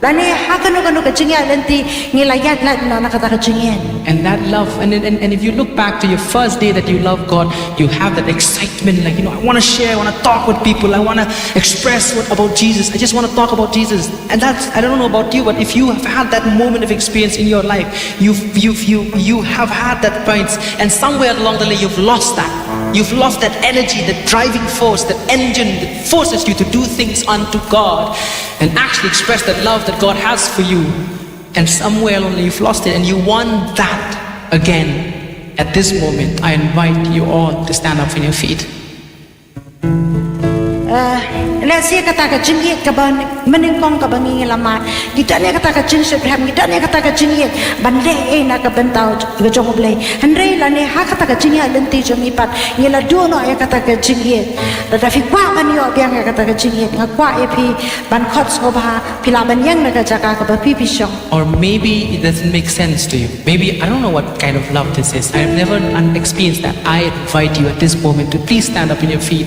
Lane ha kano kano ka jingïaid lynti ngi la ïaid lait na, na kata ka jingïeit. And that love, and, and, and if you look back to your first day that you love God, you have that excitement, like, you know, "I wanna share, I wanna talk with people, I wanna express what about Jesus, I just wanna talk about Jesus." And that's, I don't know about you, but if you have had that moment of experience in your life, you've, you've, you, you have had that point, and somewhere along the line you've lost that. You've lost that energy, that driving force, that engine that forces you to do things unto God and actually express that love that God has for you. And somewhere along the line you've lost it, and you want that again. At this moment, I invite you all to stand up on your feet. Eh, lehse kata ka jingïeit kaba mynnyngkong kaba ngi la mad, ngi don ïa kata ka jingshitrhem, ngi don ïa kata ka jingïeit ban leh ei na ka bynta ka jong U Blei. Hynrei lane ha kata ka jingïaid lynti jong ngi pat ngi la duh noh ïa kata ka jingïeit. Lada phi kwah ban ïoh biang ïa kata ka jingïeit, nga kwah ïa phi ban khot sngewbha, phi lah ban ïeng na ka jaka kaba phi phi shong. Or maybe it doesn't make sense to you. Maybe, I don't know what kind of love this is. I've never un-, experienced that. I invite you at this moment to please stand up in your feet.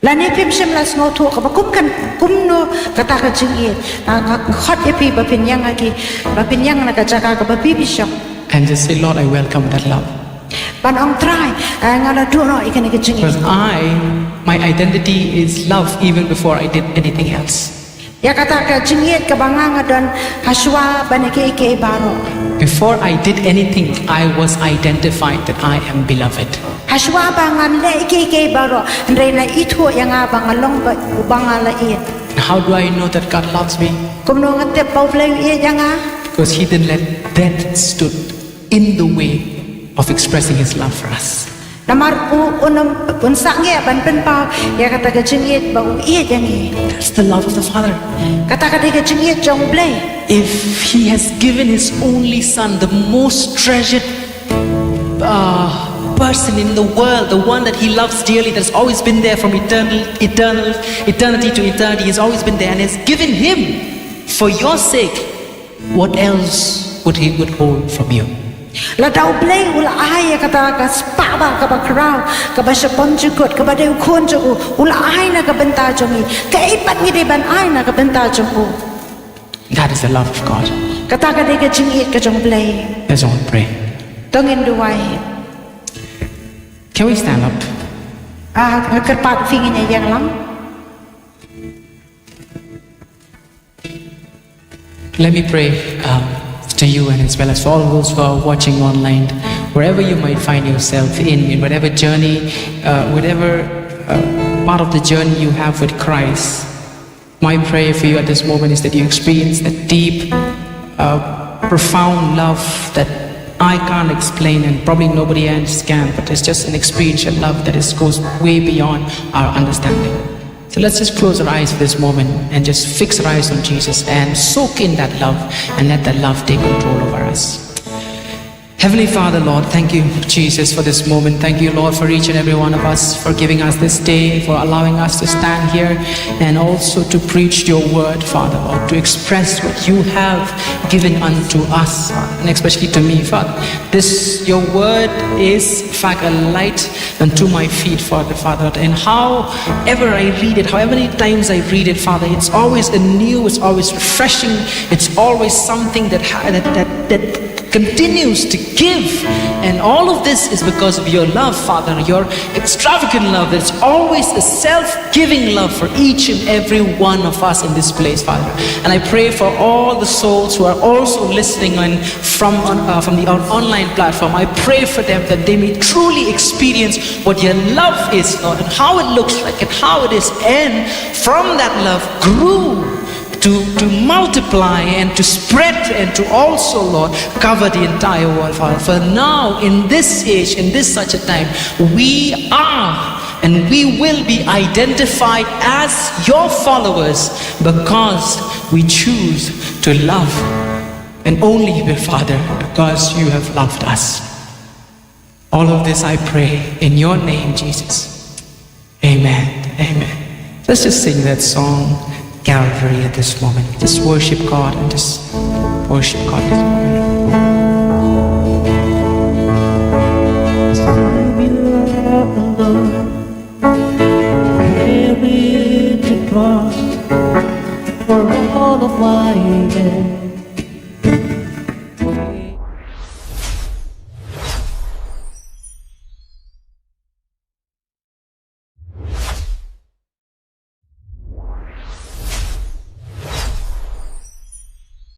Lane phim shym la sngewthuh kaba kum kan, kumno kata ka jingïeit. Nga, nga khot ïa phi ba phin ïeng ha ki, ba phin ïeng na ka jaka kaba phi phi shong. And just say, "Lord, I welcome that love." Ban ong, "Trai, eh, nga la duh noh ïa kane ka jingïeit." Because I, my identity is love even before I did anything else. Ïa kata ka jingïeit kaba nga nga don ha shuwa ban ïa kiei kiei baroh. Before I did anything, I was identified that I am beloved. Ha shuwa ba ngan leh ïa kiei kiei baroh, hynrei la ithuh ïa nga ba nga long ba, uba nga la ïeit. And how do I know that God loves me? Kumno nga tip ba U Blei u ïeit ïa nga? Because he didn't let death stood in the way of expressing his love for us. Namar u, un, un sangeh ban pynpaw ïa kata ka jingïeit ba u ïeit ïa ngi. That's the love of the Father. Kata ka dei ka jingïeit jong U Blei. If he has given his only son, the most treasured, uh, person in the world, the one that he loves dearly, that's always been there from eternal, eternal, eternity to eternity, he's always been there and has given him for your sake. What else would he withhold from you? Lada U Blei u la ai ïa kata ka spah bah kaba khraw, kaba shaphrang jukut, kaba dei u khun jong u, u la ai na ka bynta jong ngi. Kaei pat ngi dei ban ai na ka bynta jong u? That is the love of God. Kata ka dei ka jingïeit ka jong U Blei. Let's all pray. To ngin duwai. Can we stand up? Ah, nga kyrpad phi ngin ïa ïeng lang. Let me pray, um, to you and as well as for all those who are watching online, wherever you might find yourself in, in whatever journey, uh, whatever, uh, part of the journey you have with Christ. My prayer for you at this moment is that you experience that deep a profound love that I can't explain, and probably nobody else can, but it's just an experiential love that is, goes way beyond our understanding. So let's just close our eyes for this moment and just fix our eyes on Jesus and soak in that love and let that love take control over us. Heavenly Father, Lord, thank you, Jesus, for this moment. Thank you, Lord, for each and every one of us, for giving us this day, for allowing us to stand here and also to preach your word, Father, Lord, to express what you have given unto us, Father, and especially to me, Father. This, your word is, in fact, a light unto my feet, Father, Father. And however I read it, however many times I read it, Father, it's always anew, it's always refreshing, it's always something that, ha- that, that, that continues to give. And all of this is because of your love, Father, your extravagant love. It's always a self giving love for each and every one of us in this place, Father. And I pray for all the souls who are also listening on from, on, uh, from the on- online platform. I pray for them that they may truly experience what your love is, Lord, and how it looks like and how it is. And from that love grew to, to multiply and to spread and to also, Lord, cover the entire world, Father. For now, in this age, in this such a time, we are and we will be identified as your followers because we choose to love. And only, Father, because you have loved us. All of this I pray in your name, Jesus. Amen. Amen. Let's just sing that song, Calvary, at this moment. Just worship God and just worship God at this moment. Savior of the Lord, carried the cross for all of my debt.